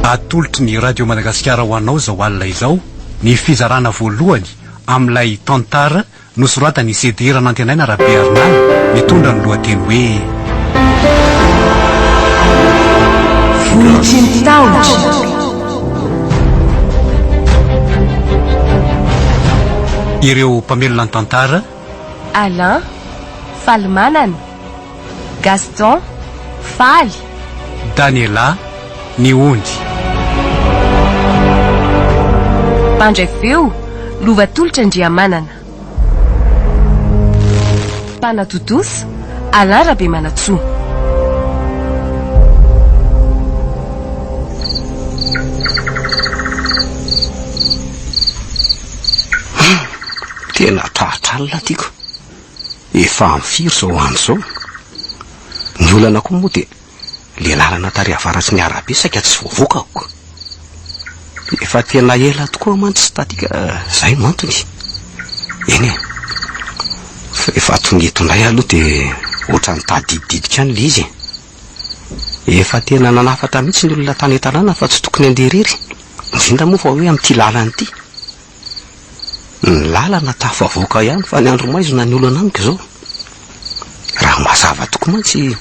Atolotry ny Radio Madagasikara ho anao izao alina izao ny fizarana voalohany amin'ilay tantara nosoratan'i CD Ranantenaina Rabearinala mitondra ny lohateny hoe. Vohitry ny tahotra. Ireo mpamelona ny tantara. Alain, Falimanana, Gaston, Faly. Daniela, Ny ondry. Mpandray feo, Lova Tolotra Andriamanana. Mpanatontosa, Alain Rabemanantsoa. Tena tratra alina tiako. Efa amin'ny firy izao andro izao? Ny olana koa moa dia le lalana tary avaratry ny arabe saika tsy voavoakako. Efa tena ela tokoa mantsy taty ka izay no antony. Eny e, fa efa tonga eto indray aloha dia ohatran'ny tadidididiko ihany ilay izy e. Efa tena nanafatra mihitsy ny olona tany an-tanàna fa tsy tokony handeha irery, indrindra moa fa hoe amin'ity lalana ity. Ny lalana tafavoaka ihany fa ny andro maizina ny olana amiko izao. Raha mazava tokoa mantsy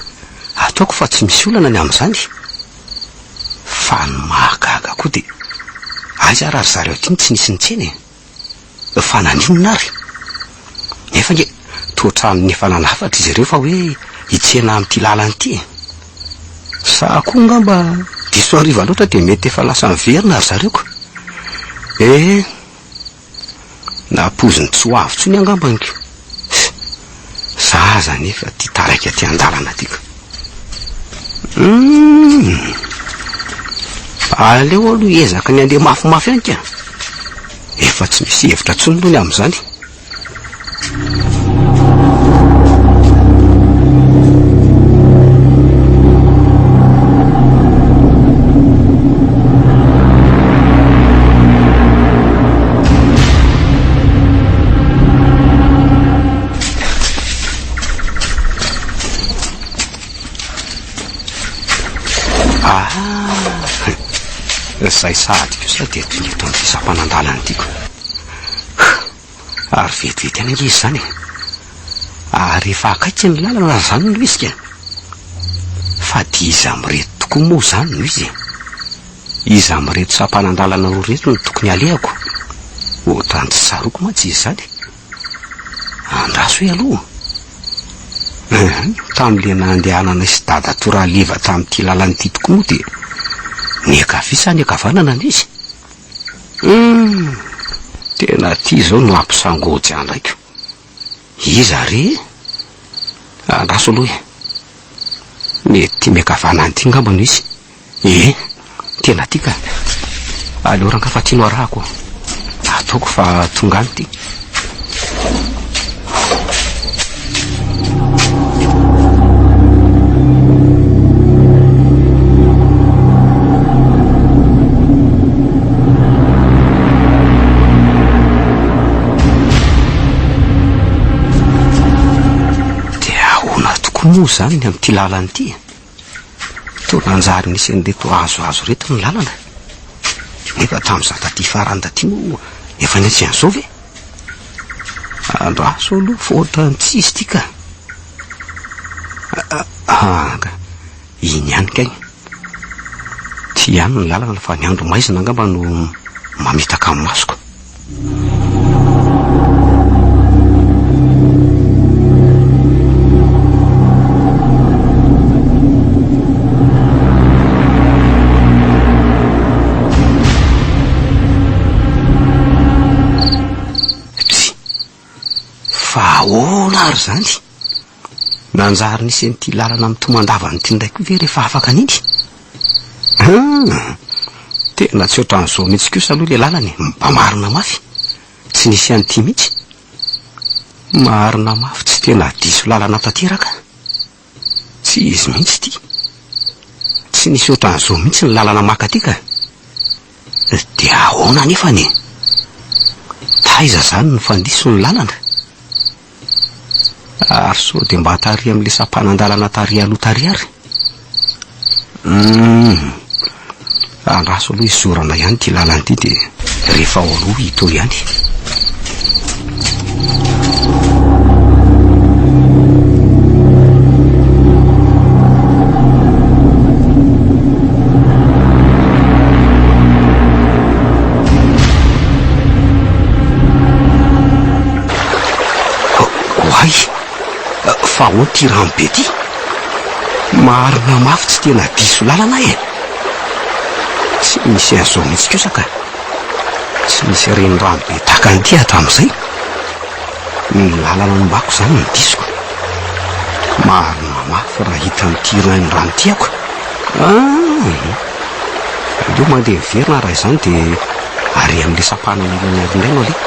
ataoko fa tsy misy olana ny amin'izany. Fa ny mahagaga koa dia aiza ary ry zareo aty no tsy nisy nitsena e? Fa naninona ary? Nefa ange toa hatramin'ny efa nanafatra izy ireo fa hoe hitsena amin'ity lalana ity e. Sa koa angamba diso hariva loatra dia mety efa lasa niverina ry zareo ko. Eh! Nampoiziny tsy ho avy intsony angambany ko. Za aza anefa ty taraiky aty an-dalana aty ko. Hum! Aleo aloha hiezaka ny handeha mafimafy ihany ka. Efa tsy misy hevitra intsony aloha ny amin'izany. Izay sahady kosa dia tonga eto amin'ity sampanan-dalana ity ko. Ary vetivety ihany ange izy izany e! Ary efa akaiky ny lalana raha izany no izy ka! Fa dia iza amin'ireto tokoa moa izany no izy e? Iza amin'ireto sampanan-dalana roa ireto no tokony halehako? Ohatran'ny tsy tsaroako mantsy izy izany. Andraso hoe aloha. Hum, tamin'ilay nandehananay sy dadatoa Raliva tamin'ity lalana ity tokoa moa dia ny ankavia sa ny ankavanana no izy? Humm! Tena aty izao no hampisangojo andraiko. Iza re? Andraso aloha e. Mety ity miankavanana ity angamba no izy. Ee, tena aty ka. Aleo rangahy fa aty no arahako. Ataoko fa tonga any ity. Dia ahoana tokoa moa izany ny amin'ity lalana ity e? Toa nanjary nisy an'ireto hazohazo ireto ny lalana. Nefa tamin'izaho taty farany taty moa efa nisy an'izao ve? Andraso aloha fa ohatran'ny tsy izy ity ka. Anga, iny ihany kay. Ity ihany ny lalana fa ny andro maizina angamba no mamitaka ny masoko. Tsia! Fa ahoana ary izany? Nanjary nisy an'ity lalana mitomandavana ity indray koa ve rehefa afaka an'iny? Hum! Tena tsy ohatran'izao mihitsy kosa aloha ilay lalana e! Mba marina mafy! Tsy nisy an'ity mihitsy! Marina mafy tsy tena diso lalana tanteraka! Tsy izy mihitsy ity. Tsy nisy ohatran'izao mihitsy ny lalana maka aty ka. Dia ahoana anefany e? Taiza izany no fandiso ny lalana? Ary sao dia mba tary amin'ilay sampanan-dalana tary aloha tary ary? Humm. Andraso aloha hizorana ihany ity lalana ity dia rehefa ao aloha hita eo ihany. Oay! Fa ahoana ity rano be ity? Marina mafy tsy tena diso lalana aho e! Tsy misy an'izao mihitsy kosa ka! Tsy misy renirano be tahaka an'ity hatramin'izay. Ny lalana nombako izany no diso. Marina mafy raha hita amin'ity renirano ity aho ka! Ah! Aleo mandeha miverina raha izany dia ary amin'ilay sampanana ilany ary indray no aleha.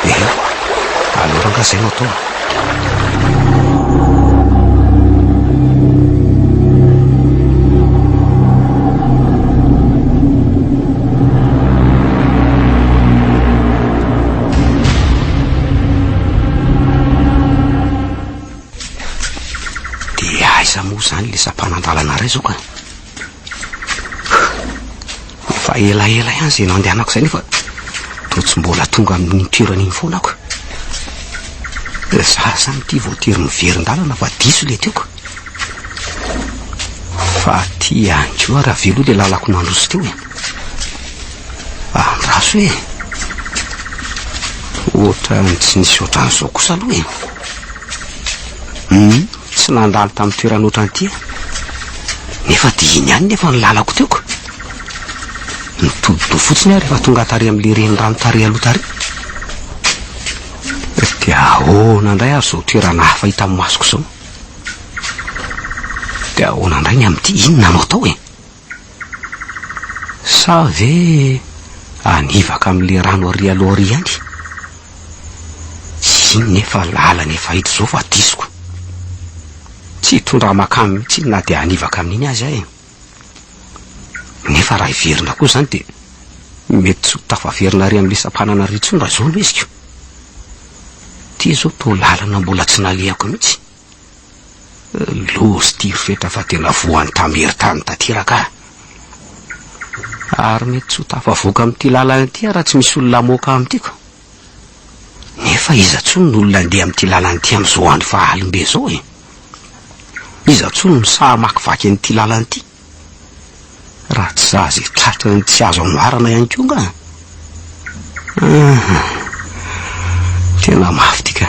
Ehe, aleo rangahy izay no atao. Dia aiza moa izany ilay sampanan-dalana iray izao ka? Efa elaela ihany izay nandehanako izay nefa toa tsy mbola tonga amin'iny toerana iny foana aho. Za izany ity voatery miverin-dalana fa diso ilay teoko. Fa aty ihany koa ary avy aloha ilay lalako nandroso teo e. Andraso e. Ohatran'ny tsy nisy ohatran'izao kosa aloha e. Hum, tsy nandalo tamin'ny toerana ohatran'ity aho. Nefa dia iny ihany nefa ny lalako teo ka. Nitodi-doha fotsiny aho rehefa tonga tary amin'ilay renirano tary aloha tary. Dia ahoana indray ary izao toerana hafa hitan'ny masoko izao? Dia ahoana indray ny amin'ity? Inona no atao e? Sa ve hanivaka amin'ilay rano ary aloha ary ihany? Tsy iny nefa lalana efa hita izao fa diso. Tsy hitondra mankany mihitsy iny na dia hanivaka amin'iny aza aho e. Nefa raha hiverina koa izany dia mety tsy ho tafaverina ary amin'ilay sampanana ary intsony raha izao no izy ko. Ity izao toa lalana mbola tsy nalehako mihitsy. Loza ity ry Fetra fa tena voan'ny tamerin-tany tanteraka aho. Ary mety tsy ho tafavoaka amin'ity lalana ity aho raha tsy misy olona hamoaka amin'ity ko. Nefa iza intsony no olona handeha amin'ity lalana ity amin'izao andro faha alim-be izao e? Iza intsony no sahy hamakivaky an'ity lalana ity? Raha tsy za izay tratra ny tsy azo anoharana ihany koa angaha? Ah, tena mafy ity ka.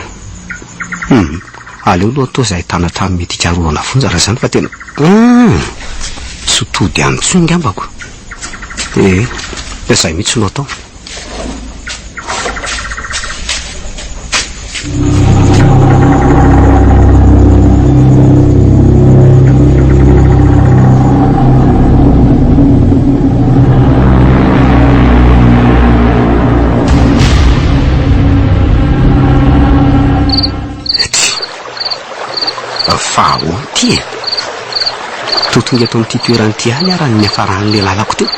Hum, aleo aloha atao izay ahitana trano mety hikarohana fonja raha izany fa tena hum, tsy ho tody any intsony ngambako. Eh, izay mihitsy no atao. Fa ahoana ity e? Toa tonga eto amin'ity toerana ity ihany aho raha ny niafaran'ilay lalako teo.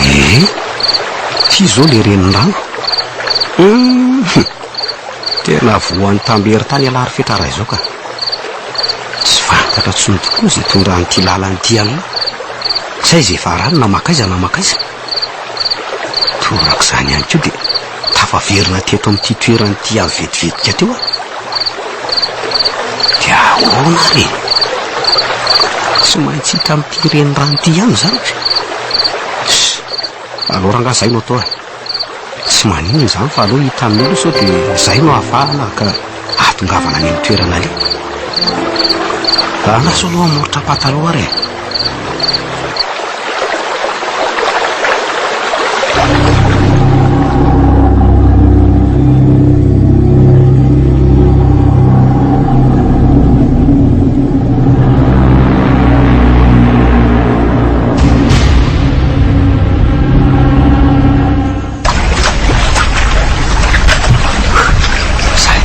Eh! Ty izao le renirano. Hum! Tena voan'ny tambery tany ialahy ry Fetra raha izao ka. Tsy fantatra intsony tokoa izay itondran'ity lalana ity an'lah. Tsy hay izay farany na mankaiza na mankaiza. Torak'izany ihany koa dia tafaverina teto amin'ity toerana ity avy vetivetika teo aho. Dia ahoana ary e? Tsy maintsy hita amin'ity renirano ity ihany izany ve? Ss, aleo rangahy izay no atao e. Tsy maninona izany fa aleo hita amin'io aloha sao dia izay no ahafahana ka ahatongavana any amin'ny toerana aleha. Andraso aloha hamoritra pataloha ary e. Zay.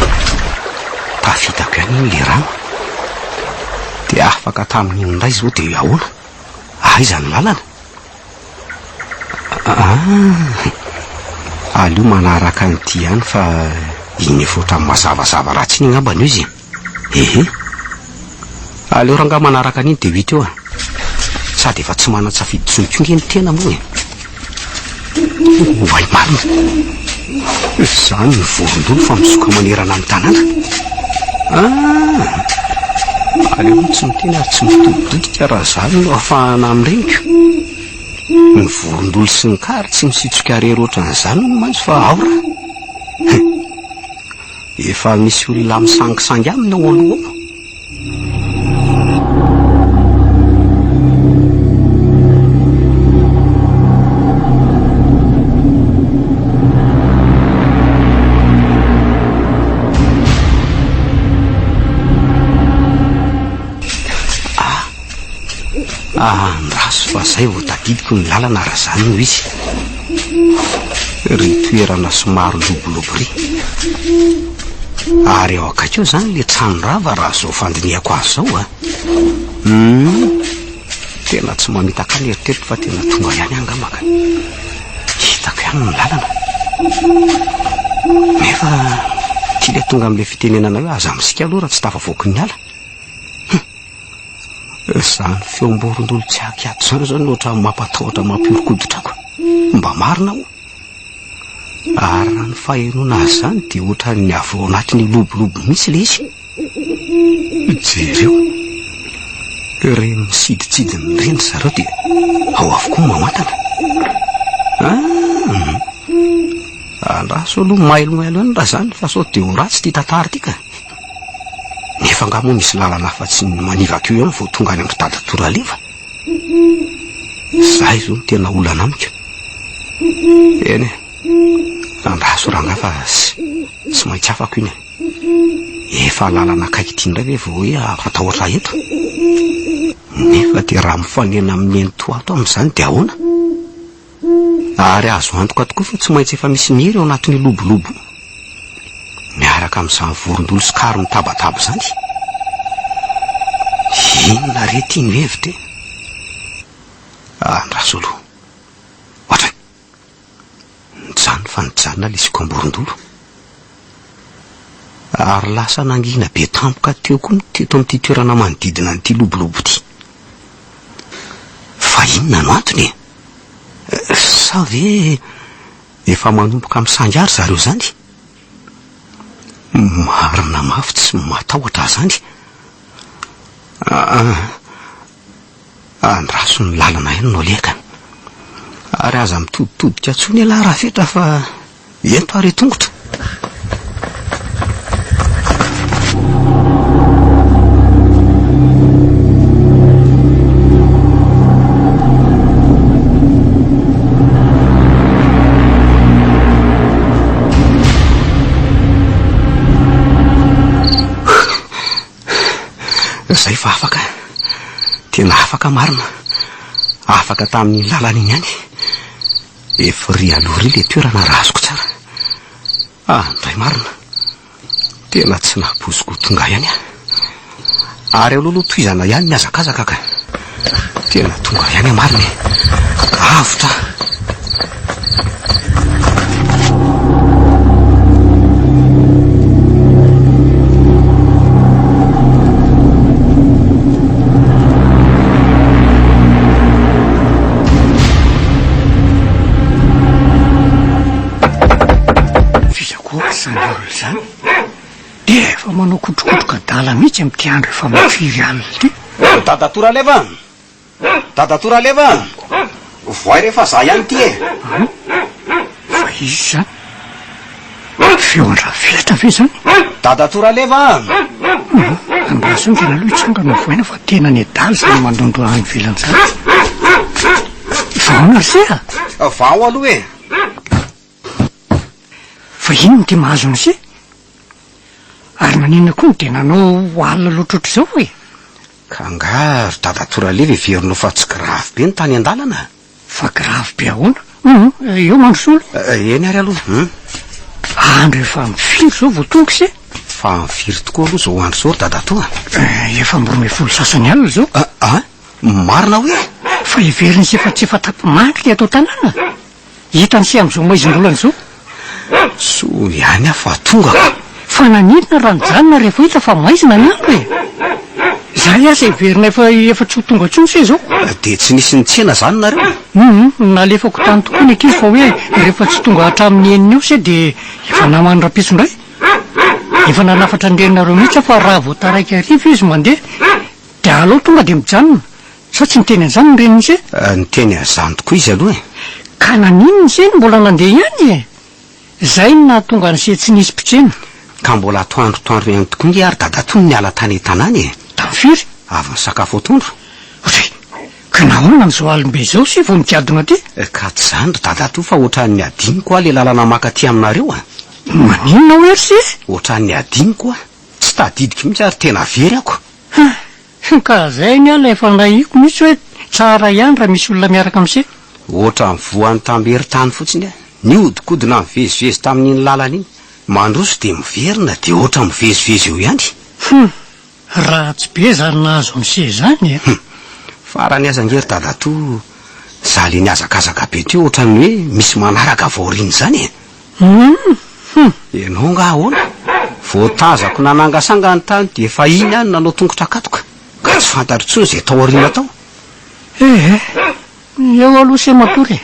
Tafitako ihany iny le rano. Dia afaka tamin'iny indray izao dia ahoana? Aiza ny lalana? Ah, aleo manaraka an'ity ihany fa iny efa ohatran'ny mazavazava ratsy iny angamba no izy e. Ehe. Aleo rangahy manaraka an'iny dia ho hita eo a. Sady efa tsy manan-tsafidy intsony koa nge ny tena moa e. Oay marina. Izany ny vorondolo fa mizoka manerana ny tanàna. Ah! Aleo tsy miteny ary tsy mitoditodika raha izany no ahafahana amin'ny reniko. Ny vorondolo sy ny kary tsy misitsoka irery ohatran'izany hono mantsy fa ao raha. Efa misy olona misangisangy aminy ao aloha ao. Ah, andraso fa zay vao tadidiko ny lalana raha zany no izy. Ry toerana somary lobolobo ry. Ary eo akaiky eo zany le trano rava raha zao fandinihako azy zao a. Hum, tena tsy mamitaka ny eritreritro fa tena tonga ihany aho angamba ka. Hitako ihany ny lalana. Nefa ty le tonga amin'le fitenenana hoe aza misika aloha raha tsy tafavoaky ny ala. Hum. Izany feom-borondolo tsy ankiato izany izao no ohatran'ny mampatahotra mampihoron-koditra ako. Mba marina moa. Ary raha ny fahenoana azy izany dia ohatran'ny avy ao anatin'io lobolobo mihitsy ilay izy. Jereo. Ireny misidintsidina ireny ry zareo dia ao avokoa ny mamantana. Ah! Andraso aloha mailomailo ihany raha izany fa sao dia ho ratsy ity tantara ity ka. Nefa angaha moa misy lalana afa-tsy ny manivaka eo ihany vao tonga any amin-dry dadatoa Raleva? Izay izao no tena olana amiko. Eny e, andraso rangahy fa tsy maintsy afako iny e. Efa lalana akaiky ity indray ve vao hoe hatahotra eto? Nefa dia raha mifanena amin'ny nenitoa ato amin'izany dia ahoana? Ary azo antoka tokoa fa tsy maintsy efa misy niery ao anatin'io lobolobo io. Miaraka amin'izany vorondolo sy kary mitabataba izany. Inona re ity no hevitra e? Andraso aloha. Ohatray. Nijanona fa nijanona ilay siokam-borondolo. Ary lasa nangina be tampoka teo koa ny teto amin'ity toerana manodidina an'ity lobolobo ity. Fa inona no antony e? Sa ve efa manomboka misangy ahy ry zareo izany? Marina mafy tsy matahotra aho izany. Andraso ny lalana ihany no aleha ka. Ary aza mitoditodika intsony ialahy Rafetra fa Ento ary tongotra. Zay fa afaka. Tena afaka marina. Afaka tamin'iny lalana iny ihany. Efa ry aloha ry le toerana raha azoko tsara. Ah, ndray marina. Tena tsy nampoiziko ho tonga ihany aho. Ary aleo aloha tohizana ihany ny hazakazaka ka. Tena tonga ihany aho marina e. Avotra aho. F'iza koa ary izany olona izany? Dia efa manao kotrokotroka adala mihitsy amin'ity andro efa mafiry alina ity. Dadatoa Raleva a! Dadatoa Raleva a! Voay re fa za ihany ity e! An? Fa iza izany? Feon-dRafeta ve izany? Dadatoa Raleva a! Andraso haingana aloha hitsangana ho voaina fa tena nedala izany mandondona any ivelany izany. Vaona ry se a! Vao aloha e! Fa inona ity mahazo an'i se? Ary maninona koa no dia nanao alina loatra ohatr'izao e? Ka angaha ry Dadatoa Raleva heverinao fa tsy grave be ny tany an-dalana? Fa grave be ahoana? Hum, eo mandrosoa aloha. Eny ary aloha, hum. Andro efa amin'ny firy izao vao tonga ise? Fa amin'ny firy tokoa aloha izao andro izao ry dadatoa? Efa amin'ny 12 sasany alina izao. Ah, ah, marina hoe? Fa heverin'ise fa tsy efa tapi-mandry ny eto an-tanàna? Hitan'ise amin'izao maizim-bolana izao? Soa ihany aho fa tonga ka. Fa naninona raha nijanona rehefa hita fa maizina ny andro e? Zahay aza heverina efa efa tsy ho tonga intsony se izao. Dia tsy nisy nitsena izany nareo? Hum, nalefako tany tokoa ny ankizy fa hoe rehefa tsy tonga hatramin'ny enina eo se dia efa naman'ny rahampitso indray. Efa nanafatra ny reninareo mihitsy aho fa raha vao taraiky hariva izy mandeha dia aleo tonga dia mijanona. Sa tsy niteny an'izany ny renin'i se? Niteny an'izany tokoa izy aloha e. Ka naninona se no mbola nandeha ihany e? Zay no nahatonga an'se tsy nisy mpitsena. Ka mbola atoandrotoandro ihany tokoa nge ary dadatoa no niala tany an-tanàna e! Tamin'ny firy? Avy nisakafo atoandro. Ohatray! Ka nahoana amin'izao alim-be izao se vao migadona aty? Ka tsy izany ry dadatoa fa ohatran'ny adinoko aho le lalana maka aty aminareo a! Maninona hoe ry se? Ohatran'ny adinoko aho. Tsy tadidiko mihitsy ary tena very ako. Hum! Ka zay ny ahy ilay efa nahiko mihitsy hoe tsara ihany raha misy olona miaraka amin'i se. Ohatran'ny voan'ny tambery tany fotsiny aho. Nihodinkodina nivezivezy tamin'iny lalana iny. Mandroso dia miverina dia ohatran'ny mivezivezy eo ihany. Hum! Ratsy be izany nahazo an'i se izany e! Hum! Farany aza ange ry dadatoa, za le nihazakazaka be teo ohatran'ny hoe misy manaraka avy aoriana izany e! Hum! Hum! Ianao angaha ahoana? Vao tazako nanangasanga ny tany dia efa iny aho no nanao tongotra katoka, ka tsy fantatro intsony izay tao aoriana tao. Eh eh! Eo aloha se matory e!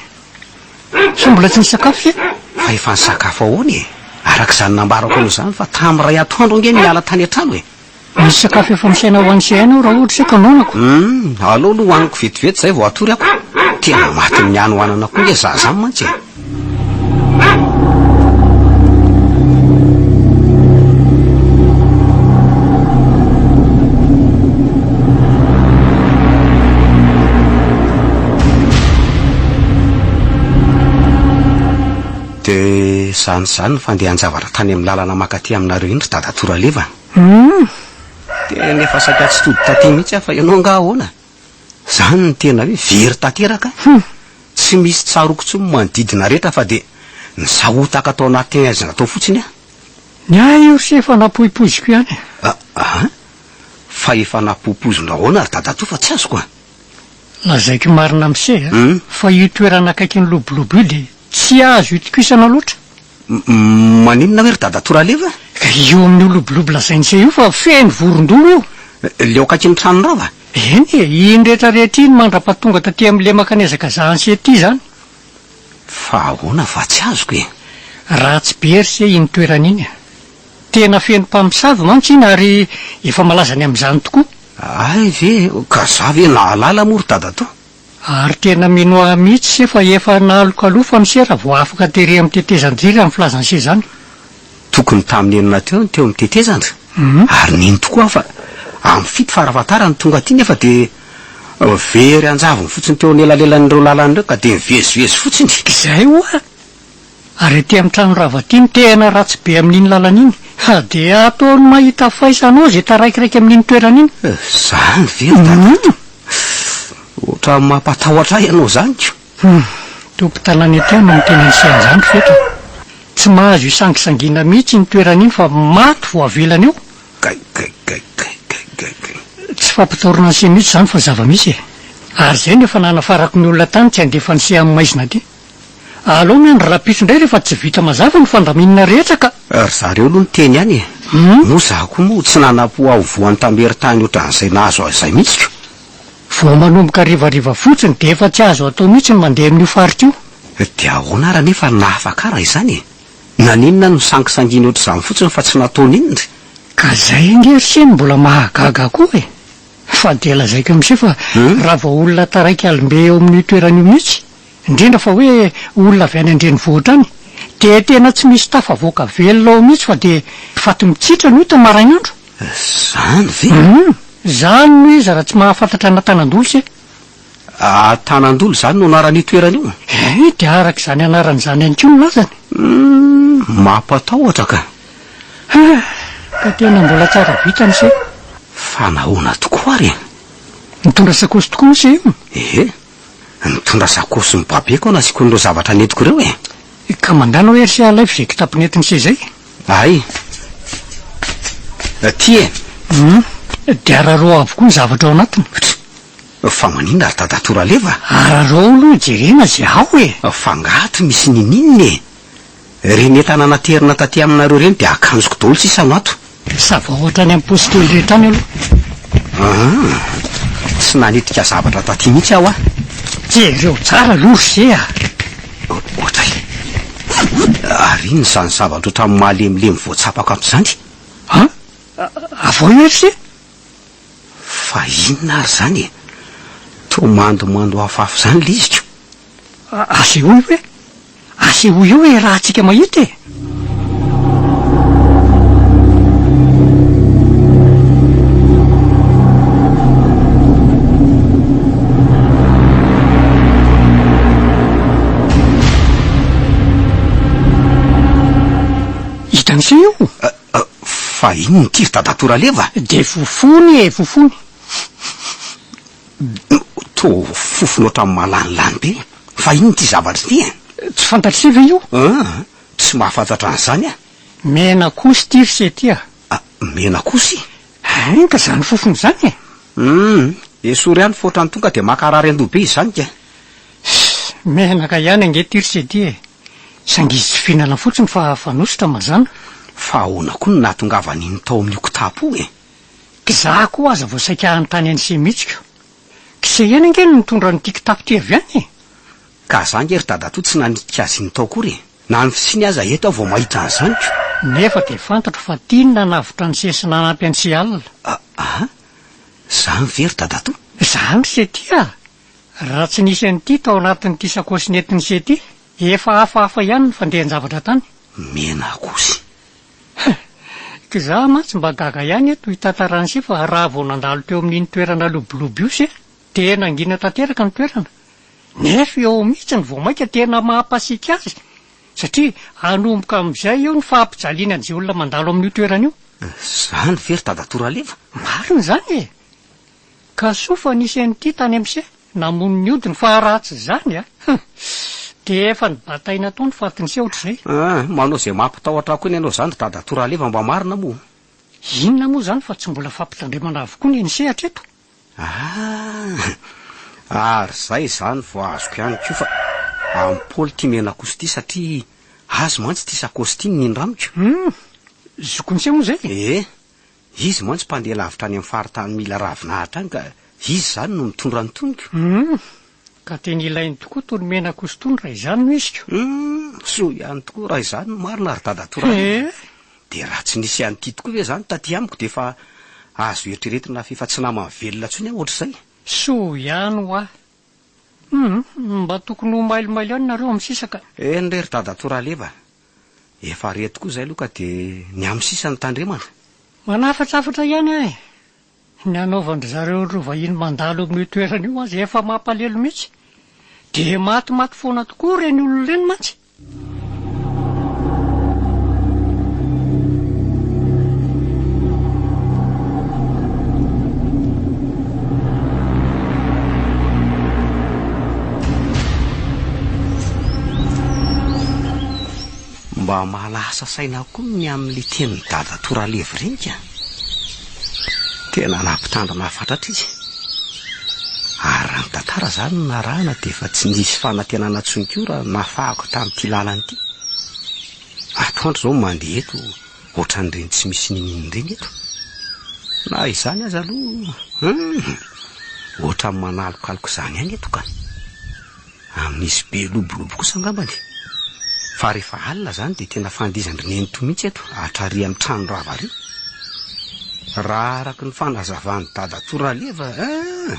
Sao mbola tsy nisakafo se? Fa efa nisakafo ahoana e? Araka izany nambarako anao izany fa tamin'ny iray atoandro ange no niala tany an-trano e! Misy sakafo efa misaina ho an'i se aina ao raha ohatra se ka noana ko. Hum, aleo aloha hohaniko vetivety izay vao hatory ako. Tena matin'ny hanohanana koa nge za zany mantsy e. Dia izany izany ny fandehan-javatra tany amin'ny lalana mankaty aminareo iny ry dadatoa Raleva. Humm! Tena efa saika tsy tody taty mihitsy aho fa ianao angaha ahoana? Izany no tena hoe very tanteraka a! Humm! Tsy misy tsaroako intsony ny manodidina rehetra fa dia nisahotaka tao anaty haizina tao fotsiny aho. Ny ahy io ry se efa napoipoiziko ihany e! Ah! Fa efa napoipoizinao ahoana ry dadatoa fa tsy azoko a! Lazaiko marina amin'i se a! Fa io toerana akaikin'ny lobolobo io dia tsy azo itokisana loatra. Maninona hoe ry dadatoa Raleva? Ka io amin'io lobolobo lazain'ise io fa feno vorondolo io. Le eo akaikin'ny trano rava? Eny e, iny rehetra rehetra iny mandra-pahatonga taty amin'ny lemaka nihazakazahan'ise ity izany. Fa ahoana fa tsy azoko e? Ratsy be ry se iny toerana iny a. Tena feno mpamosavy mantsy iny ary efa malaza ny amin'izany tokoa. Hay ve? Ka za ve nahalala moa ry dadatoa? Ary tena mino ahy mihitsy se fa efa nalokalofa ny se raha vao afaka tery amin'ny tetezan-dry raha ny filazan'i se izany. Tokony tamin'ny enina teo ny teo amin'ny tetezana, ary nino tokoa aho fa amin'ny fito farafahatarany tonga aty nefa dia very anjavony fotsiny teo anelanelan'ireo lalana ireo ka dia nivezivezy fotsiny. Izay ho'a! Ary aty amin'ny trano rava aty no tena ratsy be amin'iny lalana iny. Ha dia ataony mahita faisana ao izay taraikiraiky amin'iny toerana iny. Zany ve ry dadatoa? Ohatran'ny mampatahotra ahy ianao zany ko. Hum, tompon-tanàna ety aho no miteny an'ise an'izany ry Fetra. Tsy mahazo isangisangiana mihitsy iny toerana iny fa maty vao avelany eo. Gay gay gay gay gay gay gay. Tsy fampitahorana an'ise mihitsy izany fa zava-misy e. Ary izay no efa nanafarako ny olona tany tsy handefa an'ise amin'ny maizina aty. Alao miandry rahampitso indray rehefa tsy vita mazava ny fandaminana rehetra ka. Ry zareo aloha niteny ihany e! Moa za koa moa tsy nanam-po aho voan'ny tamberin-tany ohatran'izay nahazo ahy izay mihitsy ko! Vao manomboka harivariva fotsiny dia efa tsy azo atao mihitsy ny mandeha amin'io faritra io. Dia ahoana ary anefa no nahafaka ahy raha izany e? Naninona no nisangisangiany ohatr'izany fotsiny fa tsy nataony inona? Ka zay ange ry se no mbola mahagaga koa e! Fa dia lazaiko amin'ise fa raha vao olona taraiky alim-be eo amin'io toerana io mihitsy, Indrindra fa hoe olona avy any an-drenivohitra any, dia tena tsy misy tafavoaka velona ao mihitsy fa dia faty mitsitra no hita marain'andro. Zany ve? Hum! Zany no izy raha tsy mahafantatra an'Antanandolo se. Antanandolo zany no anaran'io toerana io? Eh, dia araka izany anarany izany ihany koa no lazany. Hum! Mampatahotra ka. Ah! Ka tena mbola tsara vitany se. Fa nahoana tokoa ary e? Nitondra sakaosy tokoa moa se io? Ehe. Nitondra sakaosy ny babeko aho nasiako an'ireo zavatra nentiko ireo e! Ka mandana hoe ry se alaivo izay kitapo nentin'i se izay? Hay! Aty e! Hum! Dia araraoa avokoa ny zavatra ao anatiny. Fa maninona ry dadatoa Raleva? Araraoa aloha jerena izay ao e! Fa angaha ato misy ninininona e? Ireny entana naterina taty aminareo ireny dia akanjoko daholo sisa no ato. Savao hatrany amin'ny paosy kely rehetra any aloha. Aa! Tsy nanitrika zavatra taty mihitsy aho a! Jereo tsara aloha ry se a! Ohatray. Ary inona izany zavatra ohatran'ny mahalemilemy voatsapako ato izany? An? Avoay hoe ry se? Fa inona ary izany e? Toa mandomando hafahafa izany ilay izy ko! Asehoy hoe? Asehoy eo e raha tsika mahita e! Hitan'i se io? Fa inona ity ry dadatoa Raleva? Dia fofony e, fofony. Toa fofona ohatran'ny malanilany be. Fa inona ity zavatra ity e? Tsy fantatr'ise ve io? Aa, tsy mahafantatra an'izany aho. Menakosy ity ry se ty a! A, menakosy? Hein, ka izany fofona izany e! Hum, esory ihany fa ohatran'ny tonga dia mankarary andoha be izany ka. Ss, menaka ihany ange ity ry se ty e! Saingy izy tsy fihinana fotsiny fa fanosotra mazàna. Fa ahoana koa no nahatongavan'iny tao amin'io kitapo io e? K'izaho koa aza vao saika hanontany an'i se mihitsy ko. K'ise ihany ange no nitondra an'ity kitapo ity avy any e! Ka za ange ry dadatoa tsy nanitika azy iny tao akory e! Na ny fisiany aza eto aho vao mahita an'izany ko! Nefa dia fantatro fa tiany nanavotra an'i se sy nanampy an'i se alina. Aa! Zany ve ry dadatoa? Zany ry se ty a! Raha tsy nisy an'ity tao anatin'ity sakaosy nentin'i se ity, efa hafahafa ihany ny fandehan-javatra tany. Menakosy. Huh! K'izaho mantsy mba gaga ihany eto hitantaran'i se fa raha vao nandalo teo amin'iny toerana lobolobo io se, dia nangina tanteraka ny toerana. Nefa eo mihitsy no vao mainka tena maha-pasiaka azy satria hanomboka amin'izay eo ny fampijaliana an'izay olona mandalo amin'io toerana io. Izany ve ry dadatoa Raleva? Marina izany e! Ka soa fa nisy an'ity tany amin'ny se, namono ny hodiny fa raha tsy izany a! Hum! Dia efa nobataina tao ny fatin'ny se ohatr'izay. Ah, manao izay mampitahotra ahy koa ny anao izany ry dadatoa Raleva mba marina moa? Inona moa izany fa tsy mbola fampitandremana avokoa ny an'ny se hatreto? Ah! Ary izay izany vao azoko ihany koa fa amin'i Paoly ity menakosy ity satria azy mantsy ity sakaosy ity no nindramiko. Hum! Zokin'i se moa izay e? Ee, izy mantsy mpandeha lavitra any amin'ny faritany mila ravinahitra any ka izy izany no mitondra ny toniko. Hum! Ka tena ilainy tokoa itony menakosy itony raha izany no izy ko. Hum! Soa ihany tokoa raha izany no marina ry dadatoa Raleva. Ee! Dia raha tsy nisy an'ity tokoa ve izany taty amiko dia efa azo eritreretina f'efa tsy naman'ny velona intsony aho ohatr'izay. Soa ihany hoa. Hum, mba tokony ho mailomailo ihany nareo amin'ny sisa ka. Eny re ry dadatoa Raleva, efa re tokoa izay aloha ka dia ny amin'ny sisa no tandremana. Manafatrafatra ihany aho e! Ny hanaovan-dry zareo ireo vahiny mandalo amin'io toerana io aza efa mampalelo mihitsy. Dia matimaty foana tokoa ireny olona ireny mantsy. Mba mahalasa saina koa ny amin'ilay tenin'i Dadatoa Ralevy ireny ka! Tena nampitandrina ahy fatratra izy. Ary raha ny tantara izany no narahana dia efa tsy nisy fanantenana intsony koa raha nafahako tamin'ity lalana ity. Atoandro izao mandeha eto ohatran'ireny tsy misy n'inon'inona ireny eto. Na izany aza aloha, hum, ohatran'ny manalokaloka izany ihany eto ka. Amin'izy be lobolobo kosa angambany. Fa rehefa alina izany dia tena fandihizan-dry nenitoa mihitsy eto, hatrary amin'ny trano rava ary. Raha araka ny fanazavan'i dadatoa Raleva eh!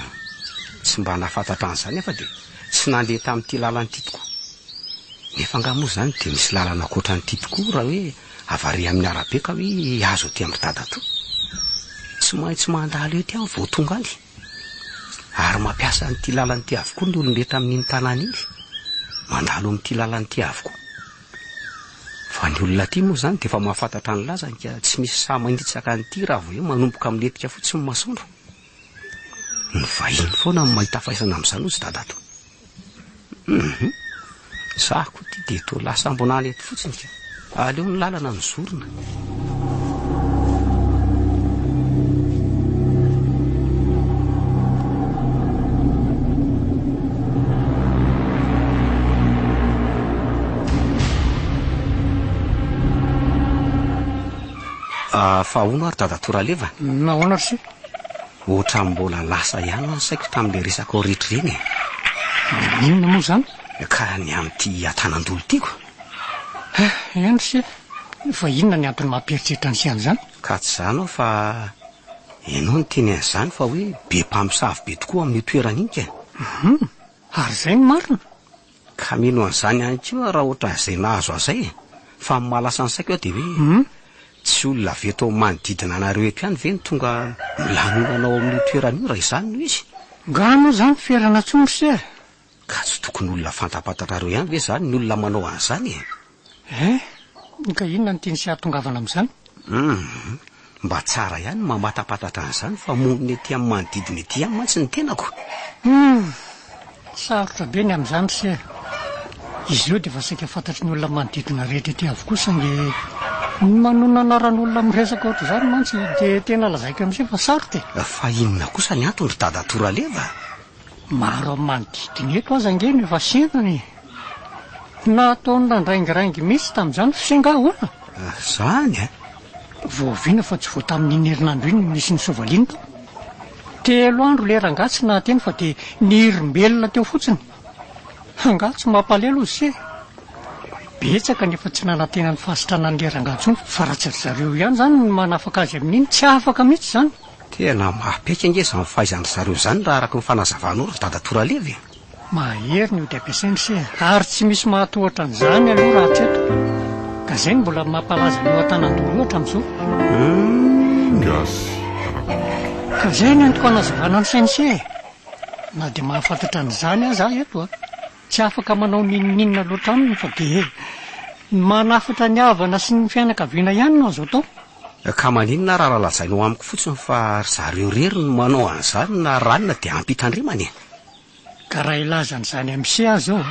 Tsy mba nahafantatra an'izany aho fa dia tsy nandeha tamin'ity lalana ity tokoa. Nefa angaha moa izany dia misy lalana ankoatran'ity tokoa raha hoe avy ary amin'ny arabe ka hoe hihazo aty amin-dry dadatoa? Tsy maintsy mandalo ety aho vao tonga any. Ary mampiasa an'ity lalana ity avokoa ny olon-drehetra amin'iny tanàna iny. Mandalo amin'ity lalana ity avokoa. Fa ny olona aty moa izany dia efa mahafantatra ny lazany ka tsy misy sahy manitsaka an'ity raha vao hoe manomboka milentika fotsiny ny masoandro. Ny vahiny foana no mahita faisana amin'izany hozy dadatoa. Hum. Za koa ity dia toa lasa ambonala eto fotsiny ka. Aleo ny lalana no zorina. Ah, fa ahoana ary dadatoa Raleva? Nahoana ry se? Ohatran'ny mbola lasa ihany hoa ny saiko tamin'ilay resakao rehetra ireny e. Inona moa izany? Ka ny amin'ity Antanandolo ity ko. Eh, eny ry se. Fa inona ny antony mampieritreritra an'i se an'izany? Ka tsy izany aho fa ianao niteny an'izany fa hoe be mpamosavy be tokoa amin'io toerana iny ka. Hum, ary izay no marina? Ka mino an'izany ihany koa aho raha ohatran'izay nahazo ahy izay e! Fa ny mahalasa ny saiko aho dia hoe tsy olona avy eto amin'ny manodidina anareo eto ihany ve no tonga milanonana ao amin'io toerana io raha izany no izy? Nga moa izany ferana intsony ry se? Ka tsy tokony olona fantapantatrareo ihany ve izany ny olona manao an'izany e? Eh! Ka inona no tian'i se hahatongavana amin'izany? Hum! Mba tsara ihany ny mamatapatatra an'izany fa monina ety amin'ny manodidina ety ihany mantsy ny tenako. Hum! Sarotra be ny amin'izany ry se a! Izy ireo dia efa saika fantatry ny olona manodidina rehetra ety avokoa saingy ny manonona anaran'olona miresaka ohatr'izany mantsy dia tena lazaiko amin'i se fa sarotra e! Fa inona kosa ny antony ry dadatoa Raleva? Maro amin'ny manodidina eto aza ange no efa sendra e! Nataony nandraingiraingy mihitsy tamin'izany f'se nga ahoana? Zany a! Vao oviana fa tsy vao tamin'iny herinandro iny no nisy ny soavaly iny tao? Telo andro le rangahy tsy nahateny fa dia nirimbelona teo fotsiny. Angaha tsy mampalelo ozy se? Betsaka ny efa tsy nanantena ny fahasitranan'le rangahy intsony fa raha tsy ry zareo ihany izany no manafaka azy amin'iny tsy afaka mihitsy izany. Tena mahapeky ange izany fahaizan-dry zareo izany raha araka ny fanazavanao ry dadatoa Ralevy e! Mahery ny ody ampiasainy se ary tsy misy mahatohatra an'izany aloha raha hatreto. Ka izay no mbola mampalaza an'io Antanandoha io hatramin'izao. Gasy Rakoto. Ka izay no entiko hanazavana ny sain'i se e! Na dia mahafantatra an'izany aza aho eto a, tsy afaka manao n'inon'inona loatra aminy fa dia ny manafatra ny havana sy ny fianakaviana ihany no azo atao. Ka maninona raha lazainao amiko fotsiny fa ry zareo irery no manao an'izany na ranona dia ampitandremana e! Ka raha hilaza an'izany amin'i se aho izao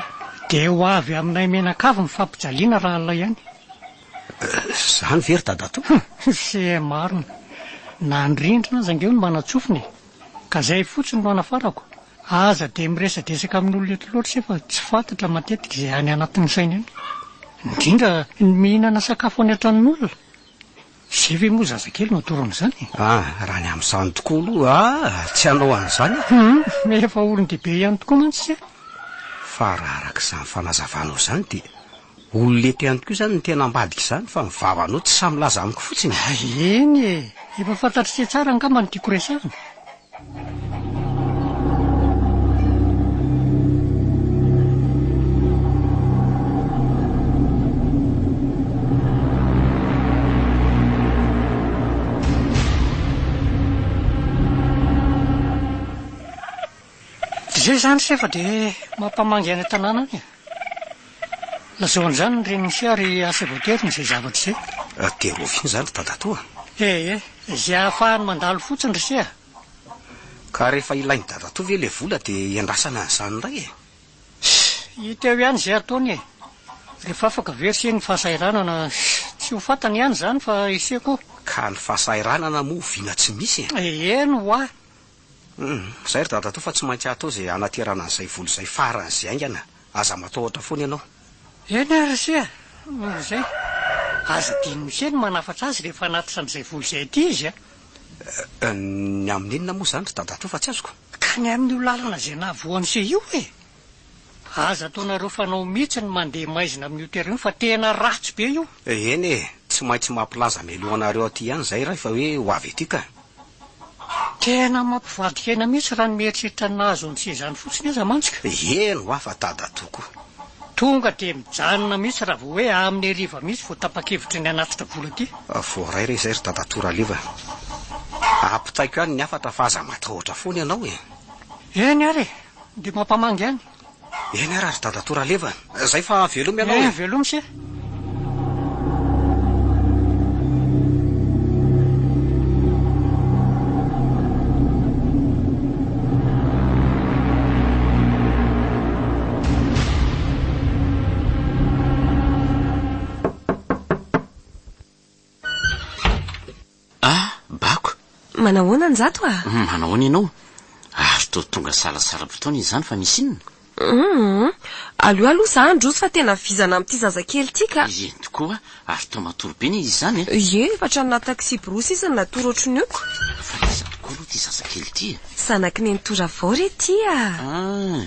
dia ho avy aminay mianakavy ny fampijaliana rahalina ihany. Izany ve ry dadatoa? Se marina. Na ny rindrina aza ange hono manan-tsofina e! Ka izay fotsiny no anafarako. Aza dia miresadresaka amin'olona eto loatra se fa tsy fantatra matetika izay any anatin'ny sainy any. Indrindra ny mihinana sakafo any an-tranon'olona. Izay ve moa zazakely no atoro an'izany e? Ah, raha ny amin'izany tokoa aloha, ah, tsy hanao an'izany aho. Hum, efa olon-dehibe ihany tokoa mantsy se. Fa raha araka izany fanazavanao izany dia olona eto ihany koa izany no tena ambadika izany fa ny vavanao tsy sahy milaza amiko fotsiny. Eny e, efa fantatr'i se tsara angamba ny tiako resahana. Izay izany se fa dia mampamangy any an-tanàna any e. Lazao an'izany ny renin'i se ary asaivo ateriny izay zavatra izay. Dia rahoviana izany ry dadatoa? Ee, izay ahafahany mandalo fotsiny ry se a. Ka rehefa ilain'i dadatoa ve ilay vola dia iandrasana an'izany indray e? Hita eo ihany izay ataony e! Rehefa afaka ve ry se ny fahasahiranana, tsy ho fantany ihany izany fa ise koa. Ka ny fahasahiranana moa oviana tsy misy e? Eny hoa! Hum, izay ry dadatoa fa tsy maintsy atao izay hanaterana an'izay vola izay faran'izay haingana, aza matahotra foana ianao. Eny ary ry se a! Izay. Aza adinon'i se ny manafatra azy rehefa hanatitra an'izay vola izay aty izy a! Ny amin'inona moa izany ry dadatoa fa tsy azoko? Ka ny amin'io lalana izay nahavoa an'i se io e! Aza ataonareo fanao mihitsy ny mandeha maizina amin'io terrain io fa tena ratsy be io. Eny e! Tsy maintsy mampilaza mialoha anareo aty ihany izay raha hoe ho avy aty ka! Tena mampivadika aina mihitsy raha ny mieritreritra ny nahazo an'i Sezany fotsiny aza mantsy ka. Eny hoa fa dadatoa koa. Tonga dia mijanona mihitsy raha vao hoe amin'ny hariva mihitsy vao tapa-kevitra ny hanatitra vola aty. Voaray re izay ry dadatoa Raliva. Ampitaiko ihany ny hafatra fa aza matahotra foana ianao e. Eny ary e! Dia mampamangy ihany. Eny ara ry dadatoa Raleva, zay fa veloma ianao e! Eh, veloma se! Ah, Bako! Manahoana Njato a? Manahoana ianao? Ary toa tonga salasala-potoana izany fa misy inona? Hum, aleo aloha za handroso fa tena vizana amin'ity zazakely ity ka. Eny tokoa, ary toa matory be anie izy izany e. Ie, efa hatramin'ny naha taxi-brousse izy no natory ohatran'io ko. Fa iza tokoa? tokoa aloha ity zazakely ity e? Zanak'i Nenitoa Ravao re ity a! Ah,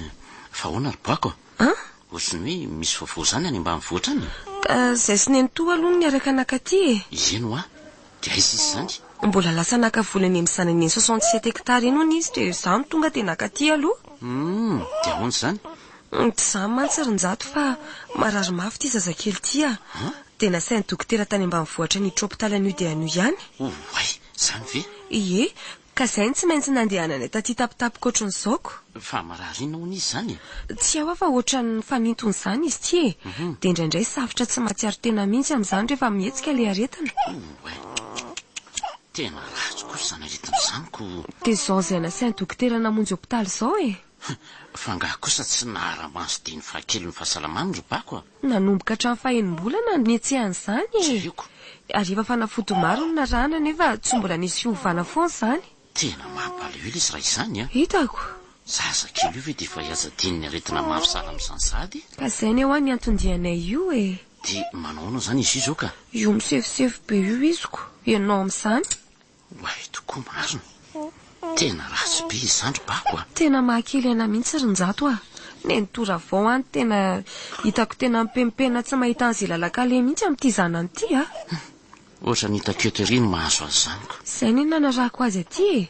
fa ahoana ry Bako a? An? Ohatry ny hoe misy vaovao izany any ambanivohitra any e? Ka izay sy Nenitoa aloha no niaraka naka aty e! Eny hoa! Dia aiza izy izany? Mbola lasa naka vola eny amin'ny zanany eny 67 hectares eny hono izy dia izaho no tonga dia naka aty aloha. Humm, dia ahoana izany? Tsy izany mantsy ry Njato fa marary mafy ity zazakely ity a! Dia nasain'ny dokotera tany ambanivohitra niditra hopitaly anio dia anio ihany. Oay, izany ve? Ie, ka izay no tsy maintsy nandehananay taty tampotampoka ohatran'izao ko. Fa marary inona hono izy izany e? Tsy hay hoa fa ohatran'ny mifanintona izany izy ity e! Dia indraindray safotra tsy mahatsiaro tena mihitsy amin'izany rehefa mihetsika ilay aretina. Oay, tena ratsy kosa izany aretina izany ko. Dia izao izay nasain'ny dokotera namonjy hopitaly izao e! Fa angaha kosa tsy nahara-maso dieny fahakeliny fahasalamany ry Bako a? Nanomboka hatramin'ny fahenim-bolana no nihetsehan'izany e! Jereko. Ary efa fanafody maro no narahana nefa tsy mbola nisy fiovana foana izany. Tena mampalahelo izy raha izany a! Hitako. Zaza kely io ve dia efa iazadian'ny aretina mafy sahala amin'izany sahady e? Ka izay anie hoa ny anton-dianay io e! Dia manao ahoana izany izy io izao ka? Io misefosefo be io iziko, ianao amin'izany? Oay tokoa marina. Tena ratsy be izany ry Bako a! Tena mahakely aina mihitsy ry Njato a! Nenitoa Ravao any tena hitako tena mipempena tsy mahita an'izay lalan-kaleha mihitsy amin'ity zanany ity a! Ohatran'ny hitako eto ery ny mahazo azy izany ko! Izay anie no nanarahako azy aty e!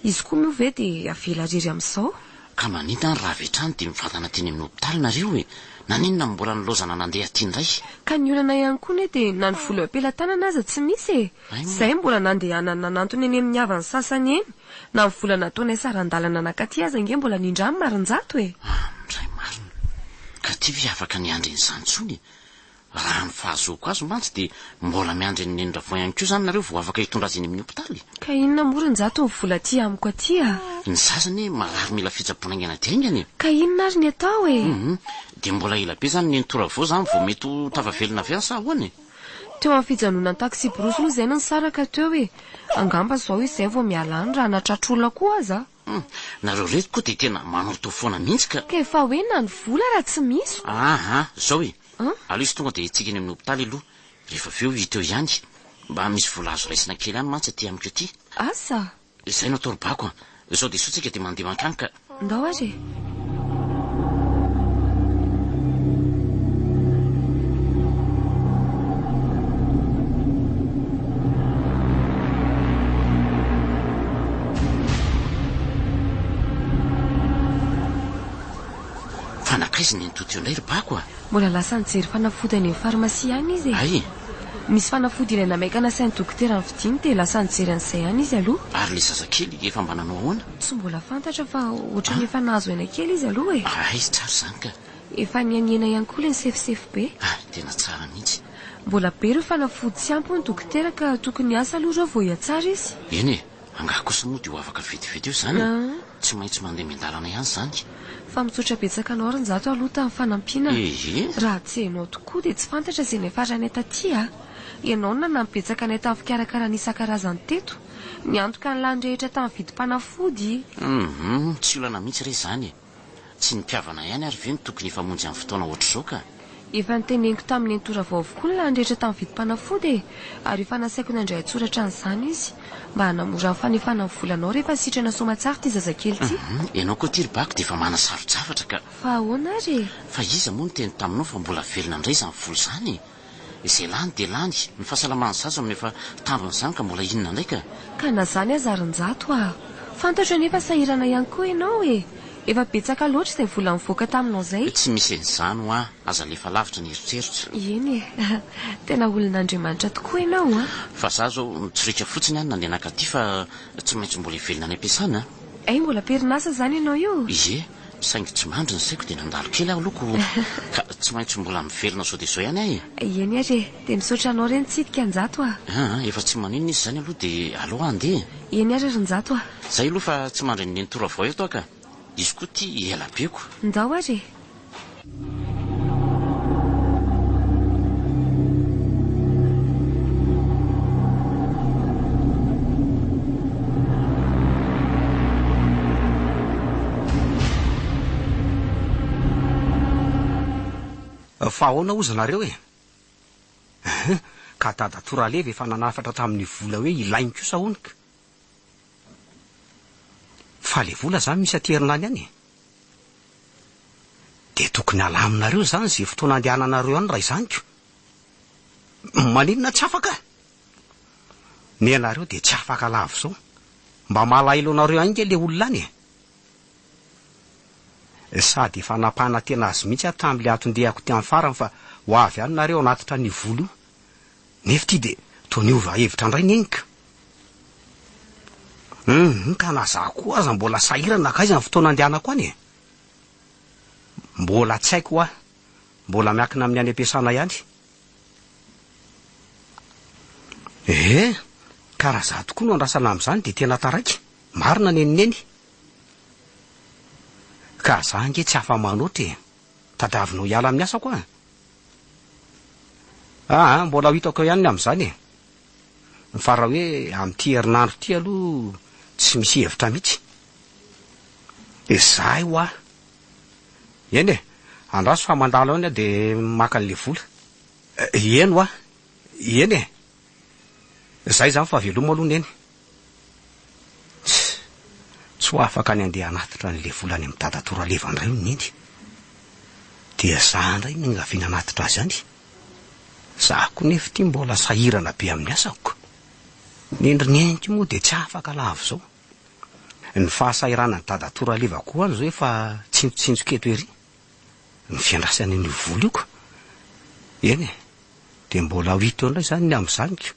Izy koa moa ve dia avela irery amin'izao? Ka maninona ary raha avy hatrany dia mivantana teny amin'ny hopitaly nareo e? Naninona no mbola nilaozana nandeha aty indray? Ka ny olana ihany koa anie dia na ny vola eo am-pelatanana aza tsy misy e! Izay mbola nandehanany nanantona eny amin'ny havany sasany eny. Na ny vola nataonay saran-dalana nankaty aza ange mbola nindramy marinjato e! Amin'izay marina. Ka ty ve afaka niandry an'izany intsony e? Raha ny fahazoako azy mantsy dia mbola miandry an'i Neny Ravoa ihany koa izany nareo vao afaka hitondra azy eny amin'ny hopitaly. Ka inona moa ry Njato ny vola aty amiko aty a? Ny zaza anie marary mila fitsaboana haingana dia haingana e! Ka inona ary ny atao e? Hum, dia mbola ela be izany Neny Toravoa izany vao mety ho tafavelona avy any sa ahoana e? Teo amin'ny fijanonan'ny taksiborosy moa izay no nisaraka teo e! Angamba izao izy izay vao miala any raha nahatratra olona koa aza. Hum, nareo reto koa dia tena manaotao foana mihitsy ka. Ka efa hoe na ny vola raha tsy misy ko. Aha, izao e! Aleo izy tonga dia hetsika eny amin'ny hopitaly aloha, rehefa avy eo hita eo ihany. Mba misy vola azo raisina kely ihany mantsy aty amiko aty. Asa! Izay no atao ry Bako a! Izao dia soa tsika dia mandeha mankany ka. Ndao ary e! Fa nankaiza ny nitoto eo indray ry Bako a? Mbola lasa nijery fanafody any amin'ny farmasia any izy e! Hay e! Misy fanafody ilaina maika nasain'ny dokotera nividiany dia lasa nijery an'izay any izy aloha. Ary ilay zazakely efa mba nanao ahoana? Tsy mbola fantatra fa ohatran'ny efa nahazo aina kely izy aloha e! Hay, tsara izany ka! Efa nianiana ihany koa ilay nisefosefo be. Ah, tena tsara mihitsy. Mbola be ireo fanafody tsy ampy hoy ny dokotera ka tokony hiasa aloha ireo vao hihatsara izy. Eny e! Angaha kosa moa dia ho afaka vetivety eo izany e? Tsy maintsy mandeha miandalana ihany izany. Fa misaotra betsaka anao ry Njato aloha tamin'ny fanampiana. Ehe. Raha tsy ianao tokoa dia tsy fantatra izay niafaranay taty a! Ianao no nanampy betsaka anay tamin'ny fikarakarana isan-karazany teto. Niantoka ny lany rehetra tamin'ny vidim-panafody. Hum, tsy olana mihitsy re izany e! Tsy ny mpihavana ihany ary ve no tokony hifamonjy amin'ny fotoana ohatr'izao ka? Efa noteneniko tamin'i Nenitoa Ravao avokoa ny lany rehetra tamin'ny vidim-panafody e! Ary efa nasaiko nandray an-tsoratra an'izany izy, mba hanamora ny fanefana ny volanao rehefa sitrana soamatsara ity zazakely ity. Hum, ianao koa ity ry Bako dia efa manasaro-javatra ka! Fa ahoana ary e? Fa iza moa niteny taminao fa mbola velona indray izany vola izany e? Izay lany dia lany, ny fahasalaman'ny zaza no efa tambin'izany ka mbola inona indray ka? Ka na zany aza ry Njato a! Fantatro anefa sahirana ihany koa ianao e! Efa betsaka loatra izay vola nivoaka taminao izay. Tsy misy an'izany hoa, aza alefa lavitra ny eritreritra. Eny e! Tena olon'Andriamanitra tokoa ianao a! Fa za zao mitsoriaka fotsiny any nandeha nankaty fa tsy maintsy mbola hivelona any am-piasana a! Hay mbola am-perinasa izany ianao io? Ie, saingy tsy mandry ny saiko dia nandalo kely aho aloha ko ka tsy maintsy mbola miverina zao dia zao ihany aho e! Eny ary e! Dia misaotra anao re nitsidika Njato a! Aa, efa tsy maninona izy izany aloha dia aleo aho handeha e! Eny ary ry Njato a! Zay aloha fa tsy mandry an'i Nenitoa Ravao eto aho ka! Izy koa ity ela be ko! Ndao ary e! Fa ahoana hozy nareo e? Hum, ka dadatoa Ralevy efa nanafatra tamin'ny vola hoe ilainy kosa hono ka. Fa le vola zany misy aty herinany any e. Dia tokony alaminareo izany izay fotoana andehananareo any raha izany ko. Maninona tsy afaka? Ny anareo dia tsy afaka lava izao. Mba malahelo anareo ihany nge le olona any e. Sady efa nampanantena azy mihitsy aho tamin'ilay anton-diako tany farany fa ho avy any nareo hanatitra an'io vola io. Nefa ity dia toa niova hevitra indray neny ka. Hum, ka na za koa aza mbola sahirana ka aiza ny fotoana andehanako any e? Mbola tsy haiko hoa, mbola miankina amin'ny any am-piasana ihany. Eh, ka raha za tokoa no andrasana amin'izany dia tena taraiky, marina ny an'i Neny. Ka za ange tsy afa-manoatra e, tadiavinao hiala amin'ny asako aho. Aa, mbola ho hitako eo ihany ny amin'izany e. Fa raha hoe amin'ity herinandro ity aloha tsy misy hevitra mihitsy. Izay hoa. Eny e, andraso fa mandalo any aho dia maka an'ilay vola. Eny hoa, eny e. Izay izany fa veloma aloha Neny. Tss, tsy ho afaka ny handeha hanatitra an'ilay vola any amin'i Dadatoa Raleva indray hono Neny. Dia izaho indray no niangaviana hanatitra azy any. Za koa nefa ity mbola sahirana be amin'ny asako. Ny ndry neniko moa dia tsy afaka lava izao. Ny fahasahiranan'i dadatoa Raleva koa any izao efa tsinjotsinjoka eto ery. Ny fiandrasany an'io vola io ko. Eny e, dia mbola ho hita eo indray izany ny amin'izany ko.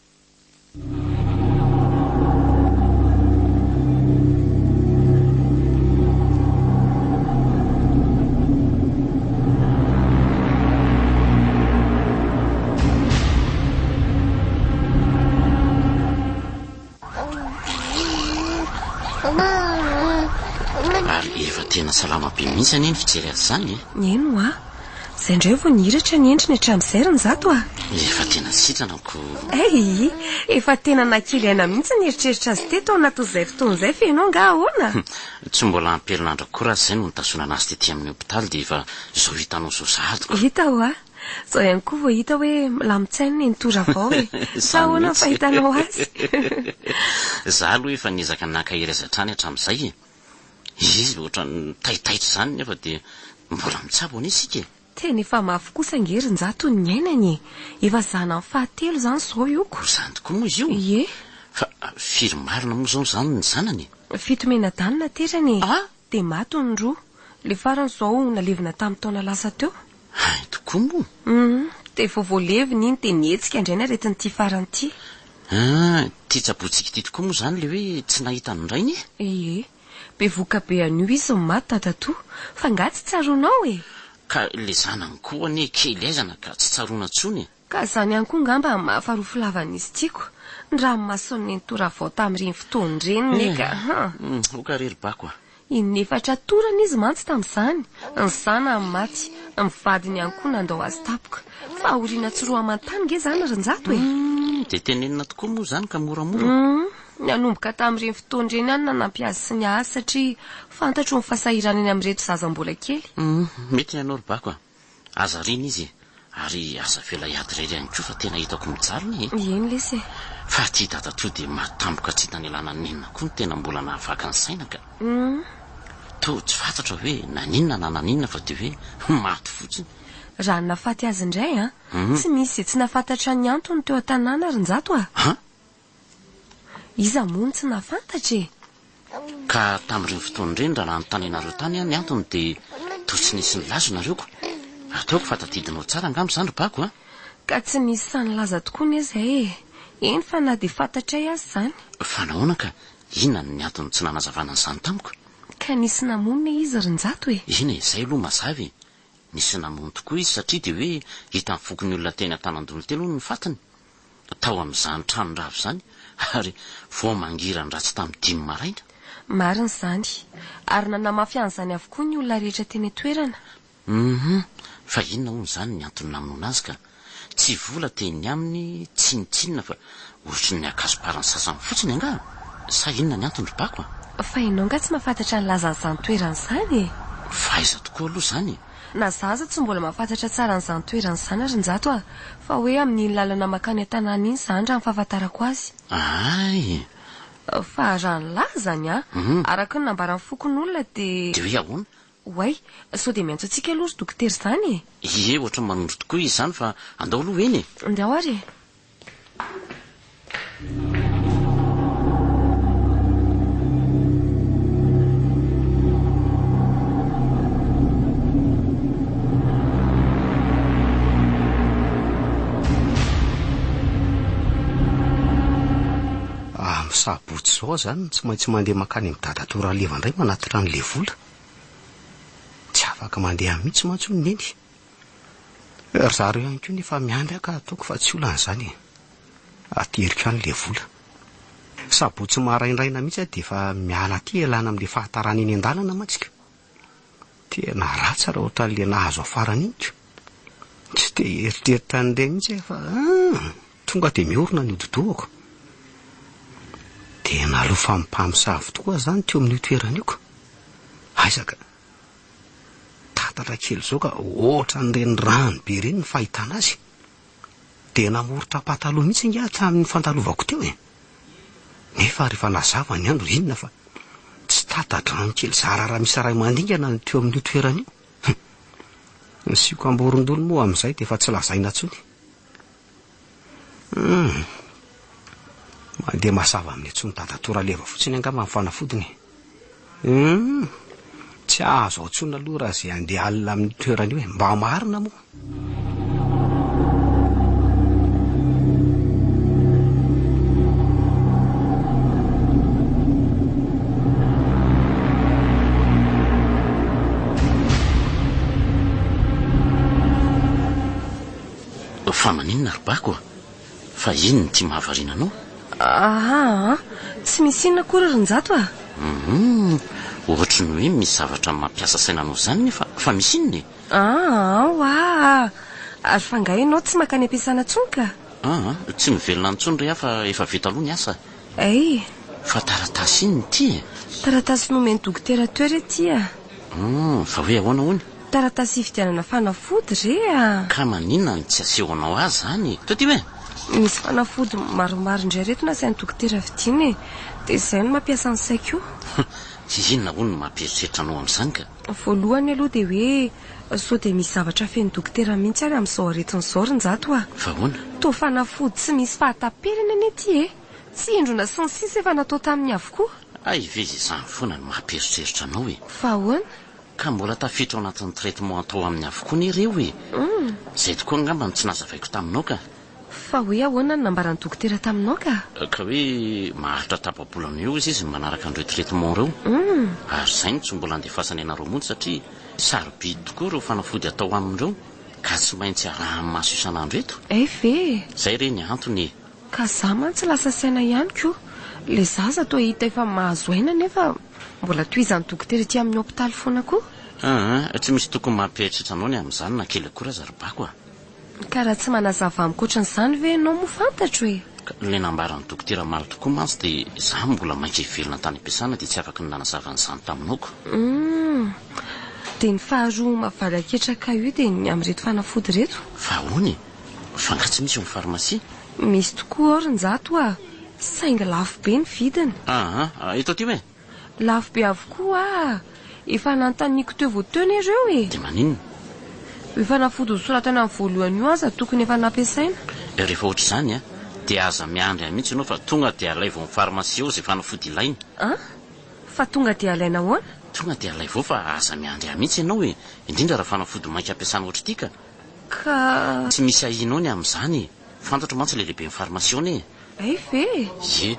Ary efa tena salama be mihitsy anie ny fijery azy izany e. Eny hoa. Izay indray vao nihiratra ny endriny hatramin'izay ry Njato a! Efa tena sitrana ko. Hay! Efa tena nakely aina mihitsy ny eritreritra azy teto ao anatin'izay fotoana izay fa ianao angaha ahoana? Tsy mbola ampy herinandro akory aza izay no nitazonana azy tety amin'ny hopitaly dia efa izao hitanao izao sahady ko. Hita hoa! Izao ihany koa vao hita hoe milamin-tsaina ny nenitoa Ravao e! Sa ahoana ny fahitanao azy? Izaho aloha efa niezaka nankahery azy hatrany hatramin'izay e! Izy ohatran'ny taitaitra izany nefa dia mbola mitsabo anie isika e! Tena efa mafy kosa ange ry Njato ny niainany e! Efa zanany fahatelo izany izao io ko! Izany tokoa moa izy io? Ie. Fa firy marina moa izao izany ny zanany e? Fito mianadahy no naterany e! Dia maty ny roa. Ilay farany izao nalevina tamin'ny taona lasa teo. Hay tokoa moa? Hum, dia vao voalevina iny dia nihetsika indray ny aretin'ity farany ity. Ah, ity tsabointsika ity tokoa moa izany ilay hoe tsy nahita ny rainy e? Ie, bevohoka be an'io izy no maty dadatoa, fa angaha tsy tsaroanao e? Ka ilay zanany koa anie kely aizana ka tsy tsaroana intsony e! Ka izany ihany koa angamba no maha farofy lava an'izy tiako, ny ranomason'i Nenitoa Ravao tamin'ireny fotoana ireny ne ka! Eh, oka re ry Bako a! Inefatra torana izy mantsy tamin'izany, ny zanany maty, ny vadiny ihany koa nandao azy tampoka. Fahoriana tsy roa aman-tany nge izany ry Njato e! Humm, dia tenenina tokoa moa izany ka moramora. Humm, nanomboka tamin'ireny fotoana ireny aho no nanampy azy sy ny ahy satria fantatro ny fahasahiranany amin'ireto zaza mbola kely. Humm, mety ny anao ry Bako a! Aza ariana izy e! Ary aza avela hiady irery ihany koa fa tena hitako mijaly anie e! Eny lesy e! Fa aty dadatoa dia maty tampoka tsy hita nilana nenina koa no tena mbola nahavaky ny saina ka! Toa tsy fantatra hoe naninona na naninona fa dia hoe maty fotsiny. Raha ny nahafaty azy indray an! Tsy misy izay tsy nahafantatra ny antony teo an-tanàna ry Njato a! An! Iza moa no tsy nahafantatra e? Ka tamin'ireny fotoana ireny raha nanontany anareo tany aho ny antony dia toa tsy nisy nilaza nareo ko. Ataoko fa tadidinao tsara angamba izany ry Bako a! Ka tsy nisy sahy nilaza tokoa anie izay e! Eny fa na dia fantatray aza izany. Fa nahoana ka? Inona ny antony tsy nanazavana an'izany tamiko? Ka nisy namono anie izy ry Njato e! Eny e, izay aloha mazava e! Nisy namono tokoa izy satria dia hoe hitan'ny fokon'ny olona teny Antanandolo teny hono ny fatiny. tao amin'izany trano rava izany ary vao mangiran-dratsy tamin'ny dimy maraina. Marina izany. Ary nanamafy an'izany avokoa ny olona rehetra teny an-toerana. Hum, fa inona hono izany ny antony namonoana azy ka? Tsy vola teny aminy tsinontsinona fa ohatry ny ankazoparany sasany fotsiny angaha? Sa inona ny antony ry Bako a? Fa ianao angaha tsy mahafantatra ny lazan'izany toerana izany e? Fa aiza tokoa aloha izany e? Na za aza tsy mbola mahafantatra tsara an'izany toerana izany ry Njato a! Fa hoe amin'iny lalana mankany an-tanàna iny izany raha ny fahafantarako azy. Hay! Fa raha ny lazany an, araka ny nambaran'ny fokonolona dia. Dia hoe ahoana? Oay, sao dia miantso antsika aloha ry dokotera izany e? Ie, ohatran'ny manondro tokoa izy izany fa andao aloha eny e! Ndao ary e! Amin'ny sabotsy izao aho izany no tsy maintsy mandeha mankany amin'i dadatoa Raleva indray manatitra an'ilay vola. Tsy afaka mandeha mihitsy mantsy hono Neny. Ry zareo ihany koa nefa miandry aho ka ataoko fa tsy olana izany e. Ateriko any ilay vola. Sabotsy maraindraina mihitsy aho dia efa miala aty ialana amin'ilay fahatarana eny an-dalana mantsy ka. Tena ratsy raha ohatran'ilay nahazo ahy farany iny ko. Tsy te hieritreritra an'ireny mihitsy aho fa ah, tonga dia miorina ny hodi-dohako. Tena alofan'ny mpamosavy tokoa izany teo amin'io toerana io ko. Aiza ka. Tatatra kely izao ka ohatran'ireny rano be ireny ny fahitana azy. Dia namoritra pataloha mihitsy ange hatramin'ny fandalovako teo e. Nefa rehefa nazava ny andro inona fa tsy tata-drano kely zara raha misy ray mandingana ny teo amin'io toerana io. Hum. Ny sioka am-borondolo moa amin'izay dia efa tsy lazaina intsony. Hum. Mandeha mazava amin'ny antsoin'i Dadatoa Raleva fotsiny angamba ny fanafodiny e. Hum. Tsy azo antsoina aloha raha izay handeha alina amin'io toerana io e. Mba marina moa. Fa maninona ry Bako a? Fa inona ity mahavariana anao? Aa, tsy misy inona akory ry Njato a! Hum, ohatry ny hoe misy zavatra mampiasa saina anao izany nefa fa misy inona e? Aa, oa! Ary fa angaha ianao tsy mankany am-piasana intsony ka? Aa, tsy mivelona intsony re aho fa efa vita aloha ny asa. Ay! Fa taratasy inona ity e? Taratasy nomen'ny dokotera teo re ity a! Hum, fa hoe ahoana hono? Taratasy hividianana fanafody re a! Ka maninona no tsy asehonao ahy izany e? Toa ity hoe? Misy fanafody maromaro indray reto nasain'ny dokotera vidiana e! Dia izay no mampiasa ny saiko io. Inona hono no mampieritreritra anao amin'izany ka? Voalohany aloha dia hoe sao dia misy zavatra feno dokotera mihitsy ary amin'izao aretina izao ry Njato a! Fa ahoana? Toa fanafody tsy misy fahataperana anie ity e! Tsindrona sy ny sisa efa natao taminy avokoa. Hay ve izany foana no mampieritreritra anao e! Fa ahoana? Ka mbola tafiditra ao anatin'ny traitement atao aminy avokoa anie ireo e! Izay tokoa angamba no tsy nazavaiko taminao ka! Fa hoe ahoana no nambaran'ny dokotera taminao ka? Ka hoe maharitra tapa-bolana eo izy izy no manaraka an'ireo traitement ireo. Ary izay no tsy mbola andefasany anareo monja satria sarobidy tokoa ireo fanafody atao aminy ireo ka tsy maintsy araha-maso isan'andro eto. Hay ve e! Izay re ny antony e! Ka za mantsy lasa saina ihany ko! Le zaza toa hita efa mahazo aina nefa mbola tohizan'ny dokotera ety amin'ny hopitaly foana koa. Aa, tsy misy tokony mampieritreritra anao ny amin'izany na kely akory aza ry Bako a! Ka raha tsy manazava amiko ohatran'izany ve ianao moa fantatro e! Ka ilay nambaran'ny dokotera omaly tokoa mantsy dia izaho mbola mainka hiverina tany am-piasana dia tsy afaka ny nanazava an'izany taminao ko. Humm! Dia ny faharoa mahavalaketraka io dia ny amin'ireto fanafody ireto. Fa ahoana e? Fa angaha tsy misy eo amin'ny farmasia? Misy tokoa ao ry Njato a! Saingy lafo be ny vidiny. Aa, eto aty hoe? Lafo be avokoa aa! Efa nanontaniako teo vao teo anie ireo e! Dia maninona? Io fanafody nosoratana amin'ny voalohany io aza tokony efa nampiasaina. Rehefa ohatr'izany a, dia aza miandry ahy mihitsy ianao fa tonga dia alaivo ao amin'ny farmasia ao izay fanafody ilaina. An? Fa tonga dia alaina ahoana? Tonga dia alaivo ao fa aza miandry ahy mihitsy ianao e! Indrindra raha fanafody mainka ampiasana ohatr'ity ka! Ka. Tsy misy ahianao ny amin'izany e! Fantatro mantsy ilay lehiben'ny farmasiona e! Hay ve e! Ie,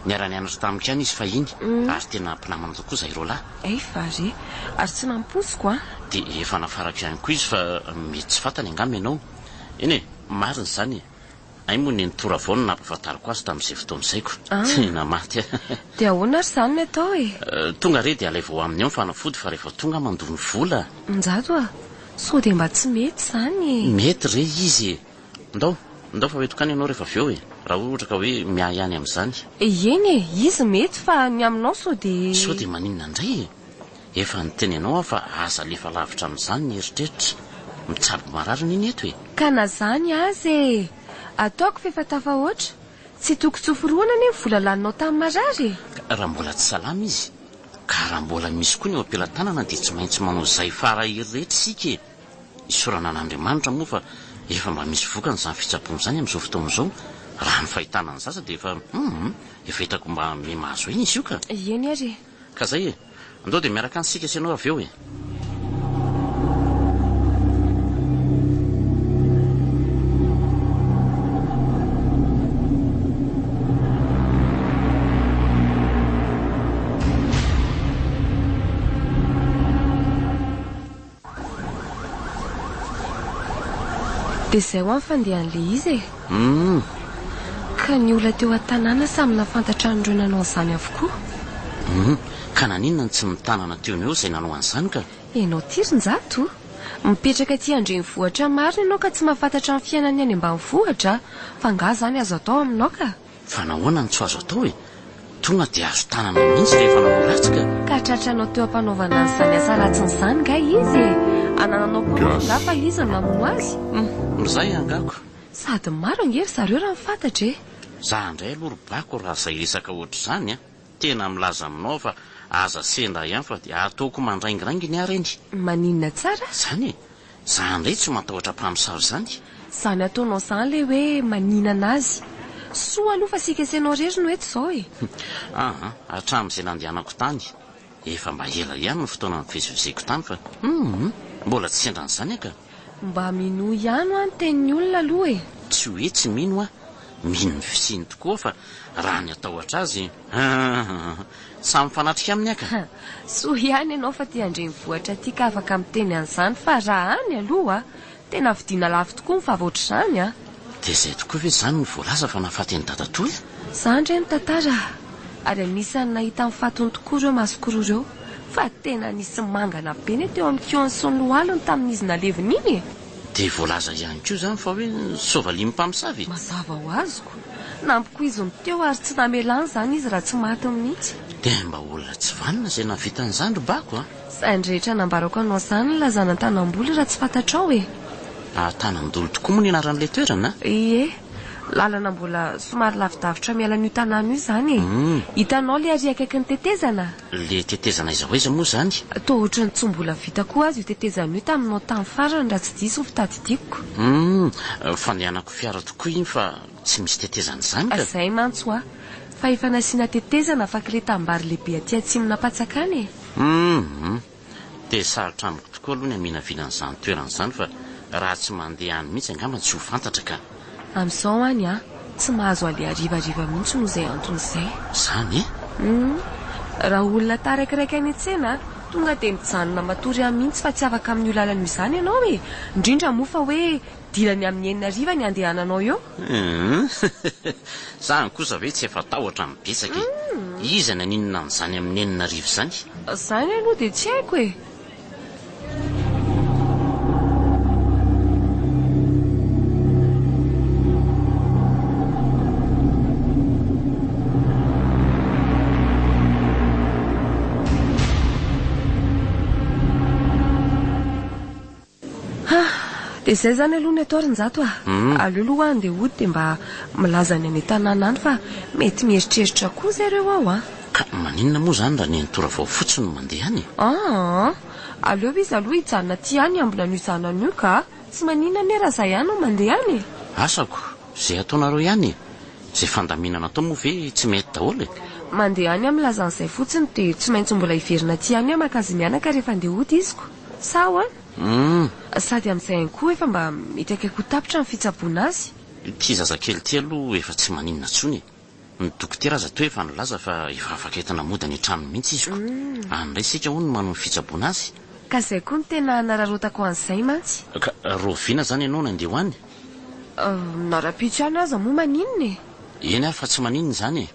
niara-nianatra tamiko ihany izy fahiny, ary tena mpinamana tokoa izahay roalahy. Hay va re! Ary tsy nampoiziko an! Dia efa nafarako ihany koa izy fa mety tsy fantany angamba ianao. Eny e, marina izany e! Hay moa nenitoa Ravao no nampahafantariko azy tamin'izay fotoana izay ko! Tena maty aho! Dia ahoana ary izany ny atao e? Tonga re dia alaivo ao aminy ao ny fanafody fa rehefa tonga aho mandoa ny vola. Njato a! Sao dia mba tsy mety izany e! Mety re izy e! Ndao, ndao fa ho eto kany ianao rehefa avy eo e! Raha ohatra ka hoe miahy ihany amin'izany. Eny e, izy mety fa ny aminao sao dia. Sao dia maninona indray e! Efa niteny anao aho fa aza alefa lavitra amin'izany ny eritreritra. Mitsabo marary anie ny eto e! Ka na zany aza e! Ataoko f'efa tafahoatra. Tsy tokony tsy ho forohana anie ny vola laninao tamin'ny marary e! Ka raha mbola tsy salama izy, ka raha mbola misy koa ny eo am-pelatanana dia tsy maintsy manao izay fara hery rehetra isika e! Isaorana an'Andriamanitra moa fa efa mba misy vokany izany fitsaboana izany amin'izao fotoana izao. Raha ny fahitana ny zaza dia efa hum efa hitako mba miha-mahazo aina izy io ka! Eny ary e! Ka zay e! Andao dia miaraka any isika sy ianao avy eo e! Dia izay hoa ny fandehan'ilay izy e! Humm. Ka ny olona teo an-tanàna samy nahafantatra an'ireo nanao an'izany avokoa. Humm. Ka naninona no tsy notanana teo no eo izay nanao an'izany ka? Ianao ity ry Njato? Mipetraka aty an-drenivohitra marina ianao ka tsy mahafantatra ny fiainan'ny any ambanivohitra? Fa angaha izany azo atao aminao ka? Fa nahoana no tsy azo atao e? Tonga dia azo tanana mihitsy rehefa nanao ratsy ka. Ka tratranao teo am-panaovana an'izany asa ratsiny izany nga izy e? Anananao porofo nga fa izy no namono azy? Hum. Izay angako. Sady maro ange ry zareo raha ny fantatra e. Za indray aloha ry Bako raha izay resaka ohatr'izany an, tena milaza aminao aho fa aza sendra ihany fa dia ataoko mandraingiraingy ny ahy ireny. Maninona tsara? Izany e! Za ndray tsy matahotra mpamosavy zany. Zany ataonao zany le hoe maninana azy. Soa aloha fa sika sy ianao irery no eto izao e. Aa, hatramin'izay nandehanako tany, efa mba ela ihany ny fotoana nivezivezeko tany fa humm, mbola tsy sendra an'izany aho ka. Mba minoa ihany hoa ny tenin'ny olona aloha e. Tsy hoe tsy mino aho, mino ny fisiany tokoa fa raha ny hatahotra azy, humm, samy mifanatrika aminy aho ka. Soa ihany ianao fa aty an-drenivohitra aty ka afaka miteny an'izany fa raha any aloha tena vidiana lafo tokoa ny vava ohatr'izany a! Dia izay tokoa ve izany no voalaza fa nahafaty an'i dadatoa e? Za ndray mitantara ary anisan'ny nahita ny fatiny tokoa ireo masoko roa ireo fa tena nisy mangana be ny teo amin'ny kihony sy ny lohaliny tamin'izy nalevina iny e! Dia voalaza ihany koa izany fa hoe soavalin'ny mpamosavy e? Mazava ho azoko. Nampikoiziny teo ary tsy namelany izany izy raha tsy maty mihitsy. Dia mba olona tsy vanona izay nahavita an'izany ry Bako a! Izany rehetra nambarako anao izany nilazana Antanambola raha tsy fantatrao e! Antanandolo tokoa moa ny anaran'ilay toerana a? Ie. Lalana mbola somary lavidavitra miala an'io tanàna io izany e! Hitanao ilay ary akaikin'ny tetezana? Ilay tetezana aiza ho aiza moa izany? Toa ohatran'ny tsy mbola vita koa aza io tetezana io taminao tamin'ny farany raha tsy diso ny fitadidiako. Humm, fandehanako fiara tokoa iny fa tsy misy tetezana izany ka. Izay mantsy hoa, fa efa nasiana tetezana afaka ilay tanimbary lehibe aty atsimon'Ampatsakana e. Humm, dia sarotra amiko tokoa aloha ny haminavina an'izany toerana izany fa raha tsy mandeha any mihitsy angamba tsy ho fantatra ka. Amin'izao any an, tsy mahazo aleha harivariva mihitsy noho izay antony izay. Izany e? Humm, raha olona taraikiraiky any an-tsena, tonga dia mijanona matory any mihitsy fa tsy afaka amin'io lalana io izany ianao e! Indrindra moa fa hoe dilany amin'ny enina hariva ny handehananao eo. Humm, izany kosa ve tsy efa tahotra ny betsaka e! Iza naninona an'izany amin'ny enina hariva izany? Izany aloha dia tsy haiko e! Dia izay izany aloha ny atao ry Njato a! Aleo aloha aho handeha hody dia mba milaza ny any an-tanàna any fa mety mieritreritra koa zareo ao an! Ka maninona moa izany raha nenitoa Ravao fotsiny no mandeha any e? Aa! Aleo izy aloha hijanona aty ihany hiambina an'io zanany io ka! Tsy maninona anie raha za ihany no mandeha any e! Asako, izay ataonareo ihany e! Izay fandaminana atao moa ve tsy mety daholo e? Mandeha any aho milaza an'izay fotsiny dia tsy maintsy mbola hiverina aty ihany aho maka azy mianaka rehefa handeha hody iziko. Sa ahoana? Humm. Sady amin'izay ihany koa efa mba mety akaiky ho tapitra ny fitsaboana azy. Ity zazakely ity aloha efa tsy maninona intsony e! Ny dokotera aza toa efa nilaza fa efa afaka entina mody any an-tranony mihitsy izy ko. Any indray isika hono no manao ny fitsaboana azy. Ka izay koa no tena hanararaotako an'izay mantsy. Ka rahoviana izany ianao no handeha ho any? Na rahampitso ihany aza moa maninona e? Eny ary fa tsy maninona izany e!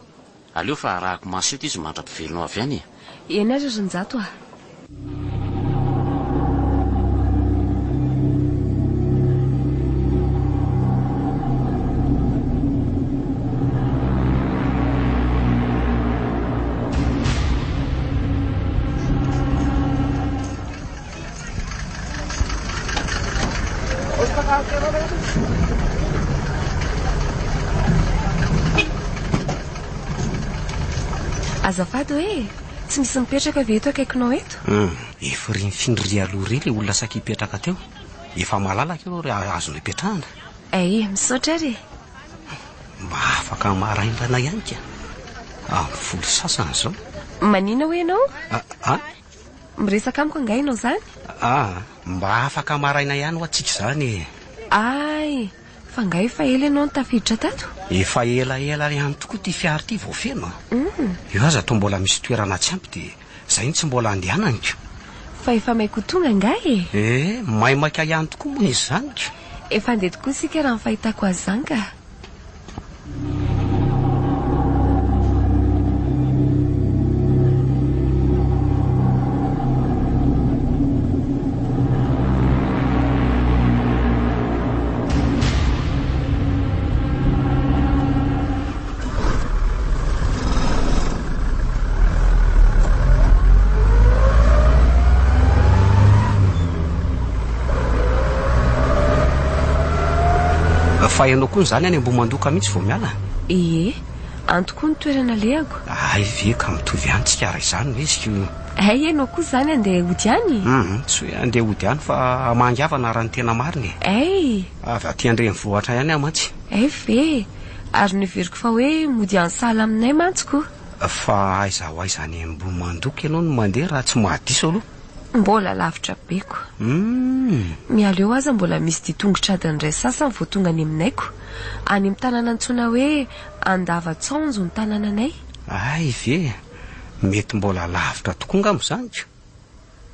Aleo fa arahako maso eto izy mandra-pivelona avy any e! Eny ary ry Njato a! Azafady hoe, tsy misy mipetraka ve eto akaikinao eto? Hum, efa ry nifindry aloha ry ilay olona saika hipetraka teo. Efa malalaka eo ary azonao ipetrahana. Ay, misaotra ary e. Mba afaka maraindrana ihany ka. Amin'ny folo sasany izao. Manina hoy ianao? Ah, ah? Miresaka amiko angaha ianao izany? Ah, mba afaka maraina ihany hoa tsika izany e. Ay, fa angaha efa ela ianao no tafiditra tato? Efa elaela ihany tokoa ity fiara ity vao feno a. Io aza toa mbola misy toerana tsy ampy dia izay no tsy mbola andehanany ko. Fa efa maika ho tonga angaha e? Eh, maimaika ihany tokoa moa izy izany ko. Efa handeha tokoa isika raha ny fahitako azy izany ka. Fa ianao koa izany any Ambohimandoka mihitsy vao miala? Ie, any tokoa ny toerana alehako. Hay ve ka mitovy ihany tsika raha izany no izy ko. Hay ianao koa izany andeha hody any? Hum, tsy hoe andeha hody any fa hamangy havana raha ny tena marina e. Hay! Avy aty an-drenivohitra ihany aho mantsy. Hay ve! Ary noheveriko fa hoe mody any sahala aminay mantsy ko. Fa aiza ho aiza any Ambohimandoka ianao no mandeha raha tsy mahadiso aloha? Mbola lavitra be ko. Humm. Miala eo aza mbola misy dia tongotra adiny iray sasany vao tonga any aminay ko. Any amin'ny tanàna antsoina hoe Andavatsaonjo ny tanànanay. Hay ve! Mety mbola lavitra tokoa angamba izany ko.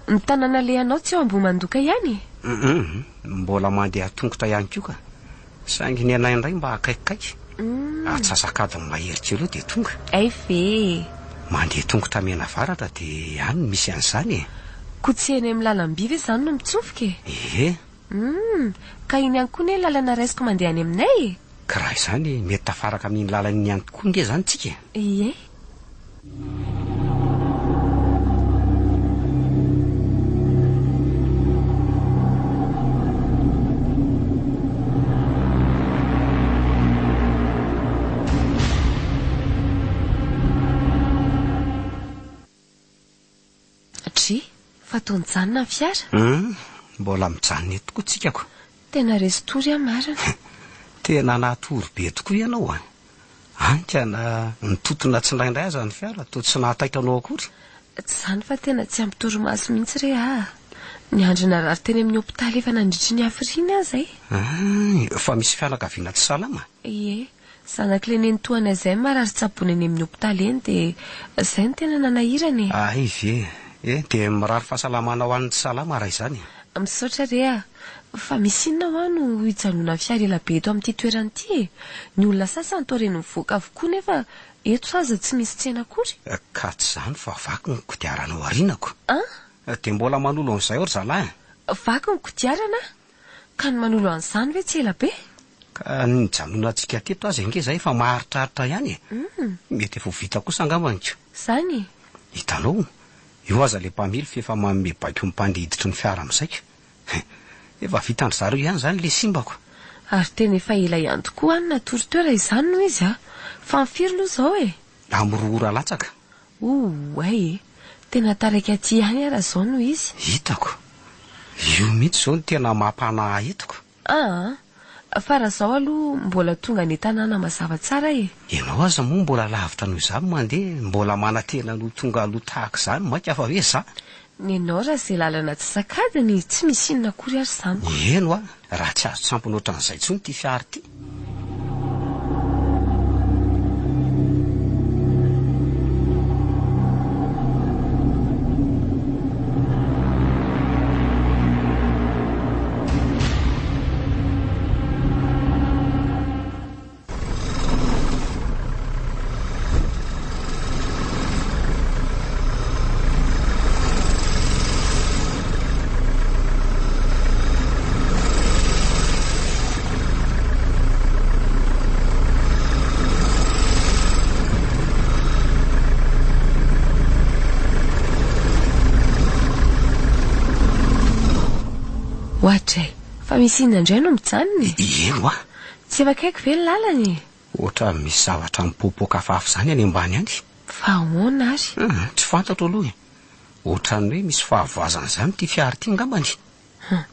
Ny tanàna alehanao tsy eo Ambohimandoka ihany e? Humm. Mbola mandeha tongotra ihany koa ka. Saingy ny anay indray mba akaikikaiky. Atsasak'adiny mahery kely eo dia tonga. Hay ve e! Mandeha tongotra mianavaratra dia any no misy an'izany e! Koa tsy eny amin'ny lalam-by ve izany no mitsofoka e? Ie. Humm! Ka iny ihany koa anie lalana raisiko mandeha any aminay e! Ka raha izany mety tafaraka amin'iny lalana iny ihany tokoa nge izany tsika e! Ie. Dry, fa toa nijanona ny fiara? Hum, mbola mijanona eto tokoa tsika ko. Tena resy tory aho marina. Tena natory be tokoa ianao an. Any ka na nitotona tsindraindray aza ny fiara toa tsy nahataitra anao akory. Tsy izany fa tena tsy ampy torimaso mihitsy re ah. Niandry narary teny amin'ny hopitaly efa nandritry ny hafiriana aza e. Hay, fa misy fianakaviana tsy salama? Ie, zanak'ilay nenitoanay izay marary tsaboina eny amin'ny hopitaly eny dia izay no tena nanahirana e. Hay ve e, dia mirary fahasalamana ho an'ny tsy salama raha izany e. Misaotra re ah. Fa misy inona hoa no hijanonan'ny fiara ela be eto amin'ity toerana ity e? Ny olona sasany toa reny mivoaka avokoa nefa eto aza tsy misy tsena akory. Ka tsy izany fa vaky ny kodiarana ao aorianako. An? Dia mbola manolo an'izay ao ry zalahy an? Vaky ny kodiarana? Ka ny manolo an'izany ve tsy ela be? Ka ny nijanonantsika teto aza ange izay efa maharitraritra ihany e! Mety efa ho vita kosa angambany ko. Izany e? Hitanao, io aza ilay mpamily f'efa manome baiko ny mpandeha hiditry ny fiara amin'izay ko. Efa vitan-dry zareo ihany izany ilay simbako. Ary tena efa ela ihany tokoa any natory teo raha izany no izy a! Fa ny firy aloha izao e? Amin'ny roa ora latsaka. Ouay e! Tena taraiky aty ihany aho raha izao no izy. Hitako. Io mihitsy izao no tena mampanahy ahy eto ko. Aa! Fa raha izao aloha mbola tonga any an-tanàna mazava tsara e! Ianao aza moa mbola lavitra noho izaho mandeha, mbola manantena ny ho tonga aloha tahaka izany mainka fa hoe za. Nenao raha ze lalana tsy sakadiny tsy misy inona akory ary izany ko. Eny hoa, raha tsy azo tsampona ohatran'izay intsony ity fiara ity. Ohatray, fa misy inona indray no mijanona e? Eny hoa! Tsy efa akaiky ve ny lalana e? Ohatran'ny misy zavatra mipoapoaka hafahafa izany any ambany any. Fa ahoana ary? Hum, tsy fantatro aloha e. Ohatran'ny hoe misy fahavoazana izany ity fiara ity angambany. Hum,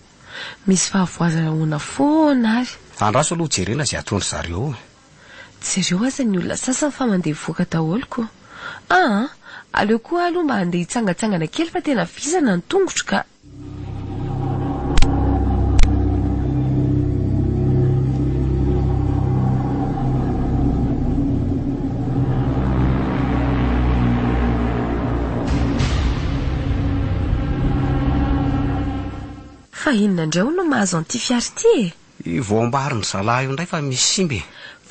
misy fahavoazana ahoana foana ary? Andraso aloha jerena izay ataon-dry zareo eo e. Jereo aza ny olona sasany fa mandeha voaka daholo ko. Aa, aleo koa aho aloha mba handeha hitsangatsangana kely fa tena vizana ny tongotro ka. Fa inona indray hono no mahazo an'ity fiara ity e? Io voambarin-dry zalahy io indray fa misy simba e!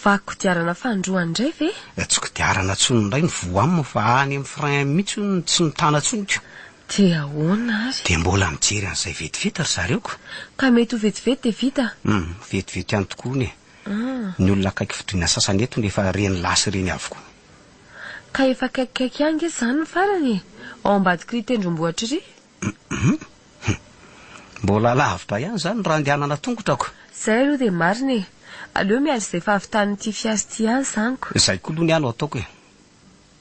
Vaky kodiarana fanindroany indray ve? Tsy kodiarana intsony indray ny voa aminy fa any amin'ny frein mihitsy hono no tsy mitana intsony ko! Dia ahoana ary? Dia mbola mijery an'izay vetivety ry zareo ko! Ka mety ho vetivety dia vita? Hum, vetivety ihany tokoa hono e! Ny olona akaiky fidriana sasany eto no efa reny lasy ireny avokoa. Ka efa akaikikaiky ihany nge izany ny farany e! Ao ambadik'ry tendrombohitra iry. Hum, mbola lavitra ihany izany raha andehanana tongotra ko! Izay aloha dia marina e! Aleo miandry izay fahavitan'ity fiara ity ihany izany ko! Izay koa aloha ny ahy no ataoko e!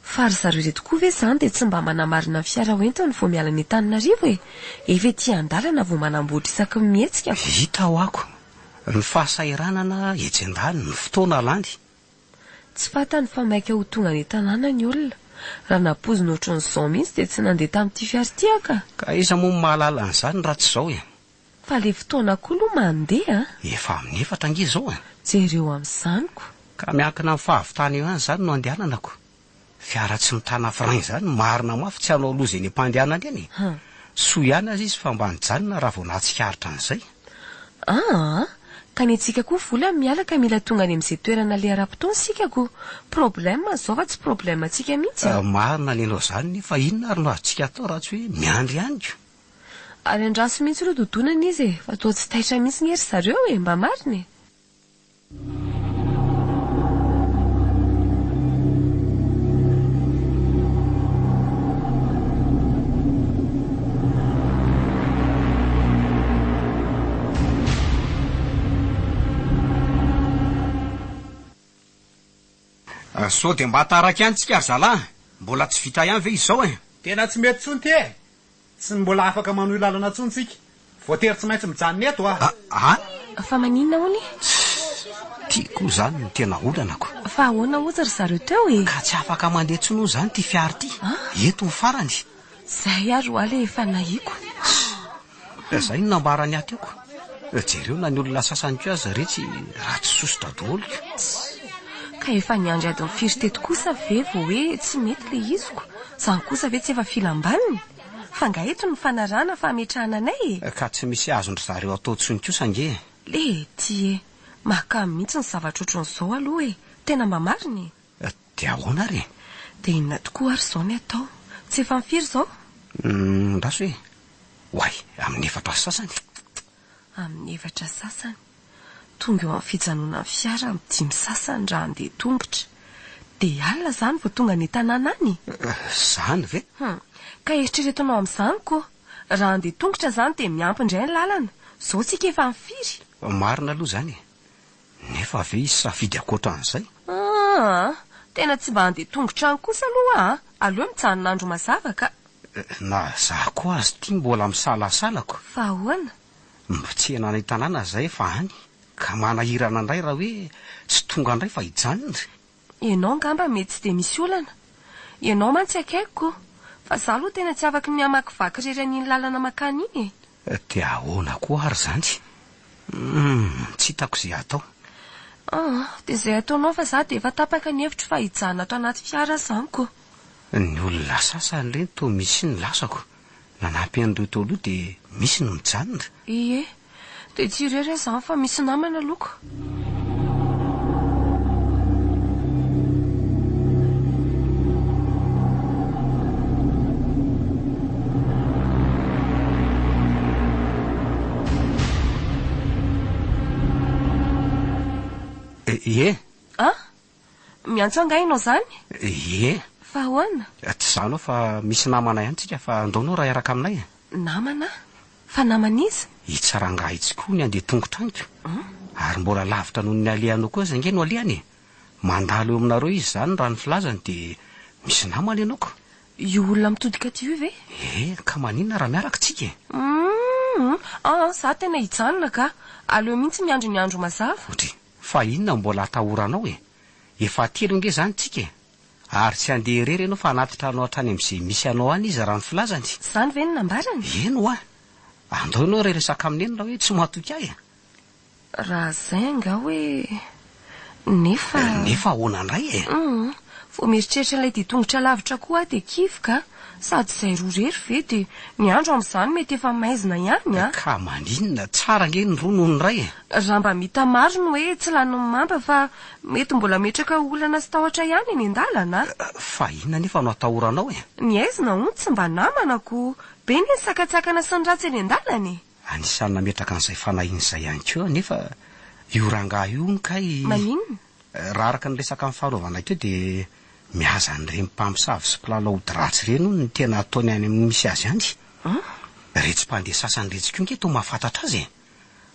Fa ry zareo ireto koa ve izany dia tsy mba manamarina ny fiara hoentiny vao miala any Antananarivo e? Efa ety an-dalana vao manamboatra isaky ny mihetsika ko! Hita ho'ako, ny fahasahiranana etsy an-daniny, ny fotoana lany. Tsy fantany fa maika ho tonga any an-tanàna ny olona. Raha nampoizina ohatran'izao mihitsy dia tsy nandeha tamin'ity fiara ity aho ka! Ka iza moa no mahalala an'izany raha tsy izao e? Fa le fotoana koa aloha mandeha a! Efa amin'ny efatra ange izao e! Jereo amin'izany ko! Ka miankina amin'ny fahavitana eo ihany izany no andehanana ko! Fiara tsy mitana frein izany, marina mafy tsy hanao loza eny am-pandehanana eny e! Soa ihany aza izy fa mba nijanona raha vao nahatsikaritra an'izay. Aa! Ka ny antsika koa vola miala ka mila tonga any amin'izay toerana aleha ara-potoana isika ko! Problème izao fa tsy problème antsika mihitsy a! Marina ny anao izany nefa inona ary no azontsika atao raha tsy hoe miandry ihany ko! Ary andraso mihitsy aloha dodonana izy e! Fa toa tsy taitra mihitsy nge ry zareo e! Mba marina e! Sao dia mba taraiky ihany tsika ry zalahy? Mbola tsy vita ihany ve izy izao e? Tena tsy mety intsony ity e! Tsy mbola afaka manohy lalana intsony tsika. Voatery tsy maintsy mijanona eto a! A! Fa maninona hono e? Ty koa zany no tena olana ko. Fa ahoana hozy ry zareo teo e? Ka tsy afaka mandeha intsony hono zany ty fiara ity. Eto ny farany. Zay ary hoa le efa nahiko. Zay no nambarany ahy teo ko. Jereo na ny olona sasany koa aza retsy ratsy sosotra daholo ko. Ka efa niandry adiny firy teto kosa ve vao hoe tsy mety le iziko? Zany kosa ve tsy efa filam-baniny? Fa nga eto no nifanarahana fa hametrahana anay e? Ka tsy misy azon-dry zareo atao tsony kosa ange e. Lety e! Mahakamo mihitsy ny zavatra ohatran'izao aloha e! Tena mba marina e! Dia ahoana ary e? Dia inona tokoa ary izao ny atao? Tsy efa ny firy izao? Humm, andraso e! Oay, amin'ny efatra sasany. Amin'ny efatra sasany. Tonga eo amin'ny fijanonan'ny fiara amin'ny dimy sasany raha handeha tongotra. Dia alina izany vao tonga any an-tanàna any? Izany ve? Hum. Ka eritreretinao amin'izany ko. Raha handeha tongotra izany dia miampy indray ny lalana. Izao tsika efa amin'ny firy? Marina aloha izany e. Nefa ve hisy safidy ankoatra an'izay? Aa! Tena tsy mba handeha tongotra any kosa aloha a! Aleo mijanona andro mazava ka. Na za koa aza ity mbola misalasala ko. Fa ahoana? Mitsena any an-tanàna zay efa any ka manahirana indray raha hoe tsy tonga indray fa hijanona. Ianao angamba mety tsy dia misy olana. Ianao mantsy akaikiko ko. Fa za aloha tena tsy afaky ny hamakivaky irery an'iny lalana makany iny e. Dia ahoana koa ary izany? Humm, tsy hitako izay hatao. Aa, dia izay ataonao fa za dia efa tapaka ny hevitro fa hijanona ato anaty fiara aho izany ko. Ny olona sasany ireny toa misy ny lasako. Nanampy an'ireo teo aloha dia misy ny mijanona. Ie, dia tsy irery aho izany fa misy namana aloha ko. Ie. An? Miantso angaha ianao izany? Ie. Fa ahoana? Tsy izany aho fa misy namana ihany tsika fa andao anao raha hiaraka aminay e. Namana? Fa naman'iza? Itsy rangahy itsy koa ny handeha tongotra any ko. Ary mbola lavitra noho ny alehanao koa aza ange no alehany e. Mandalo eo aminareo izy izany raha ny filazany dia Misy namana ianao ko. Io olona mitodika aty io ve? Eh, ka maninona raha miaraka tsika e? Humm, aa, za tena hijanona ka. Aleo mihitsy miandry ny andro mazava. Ohatry, fa inona no mbola atahoranao e? Efa telo ange izany tsika e! Ary tsy handeha irery ianao fa hanatitra anao hatrany amin'izay misy anao any izy raha ny filazany. Izany ve no nambarany? Eny hoa! Andao ianao hiresaka amin'i Neny raha hoe tsy mahatoky ahy e! Raha zay angaha hoe nefa. Nefa ahoana indray e? Humm, vao mieritreritra ilay dia tongotra lavitra koa aho dia kivy ka! Sady izay roa irery ve dia ny andro amin'izany mety efa maizina ihany a! Ka maninona? Tsara ange ny roa noho ny iray e! Raha mba mita marina hoe tsy lanin'ny mamba fa mety mbola hametraka olana sy tahotra ihany eny an-dalana a! Fa inona anefa no atahoranao e? Ny aizina hono tsy mba namana ko! Be anie ny sakantsakana sy ny ratsy eny an-dalana e! Anisan'ny nametraka an'izay fanahiana izay ihany koa anefa io rangahy io hono kay. Maninona? Raha araka ny resaka nifanaovana teo dia mihaza an'ireny mpamosavy sy mpilalao ody ratsy ireny hono no tena ataony any amin'ny misy azy any. Iretsy mpandeha sasany iretsy koa ange toa mahafantatra azy e!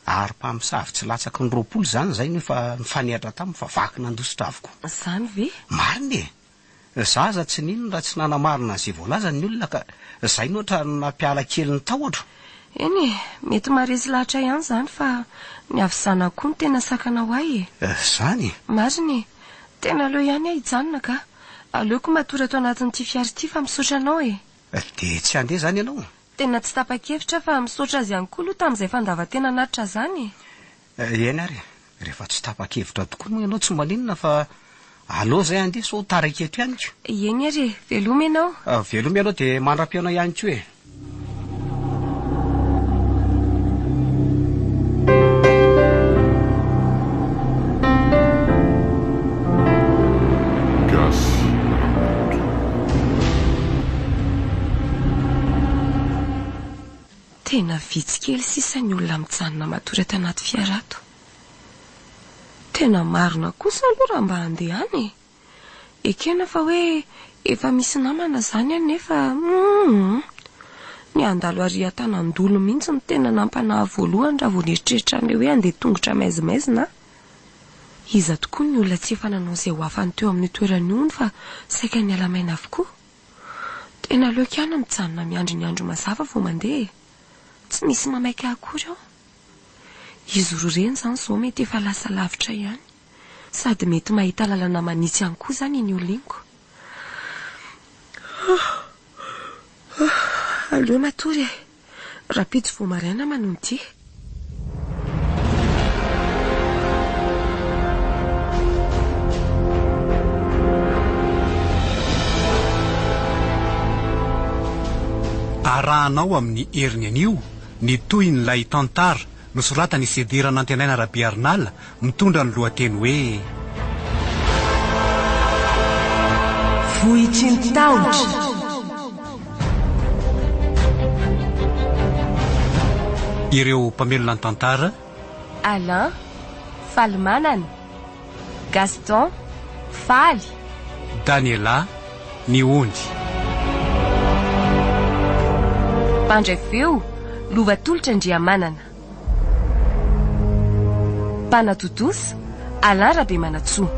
Ary mpamosavy tsy latsaky ny 20 izany izay no efa nifanehatra taminy fa vaky nandositra avokoa. Izany ve? Marina e! Za aza tsy nino raha tsy nanamarina an'izay voalazany ny olona ka zay no ohatran'ny nampiala kely ny tahotro. Eny e, mety maharesy lahatra ihany izany fa ny havizanako koa no tena sakana ho ahy e. Zany e? Marina e, tena aleo ihany aho hijanona ka. Aleoko matory ato anatin'ity fiara ity fa misaotra anao e. Dia tsy handeha izany ianao? Tena tsy tapa-kevitra fa misaotra azy ihany koa aloha tamin'izay fandavan-tena hanatitra izany e. Eny ary e, rehefa tsy tapa-kevitra tokoa moa ianao tsy maninona fa aleo izay handeha sao taraiky eto ihany ko. Eny ary e, veloma ianao. Veloma ianao dia mandra-pihaona ihany koa e. Gasy Rakoto. Tena vitsy kely sisa ny olona mijanona matory ato anaty fiara ato. Tena marina kosa aloha raha mba handeha any e! Ekena fa hoe efa misy namana izany any nefa humm! Ny handalo ary Antanandolo mihitsy no tena nampanahy voalohany raha vao nieritreritra an'ilay hoe handeha tongotra maizimaizina aho. Iza tokoa ny olona tsy efa nanao izay ho afany teo amin'io toerana io hono fa saika niala maina avokoa? Tena aleoko ihany mijanona miandry ny andro mazava vao mandeha e! Tsy misy mamaika ahy akory ao. Izy roa ireny izany izao mety efa lasa lavitra ihany. Sady mety mahita lalana manitsy ihany koa izany iny olona iny ko. Aleo matory e! Rahampitso vao maraina manohy ity. Arahanao amin'ny heriny anio ny tohin'ilay tantara nosoratan'i Cédé Ranantenaina Rabearinala mitondra ny lohateny hoe. Vohitry ny tahotra. Ireo mpamelona ny tantara. Alain, Falimanana, Gaston, Faly. Daniela, Ny ondry. Mpandray feo, Lova Tolotra Andriamanana. Mpanatontosa, Alain Rabemanantsoa.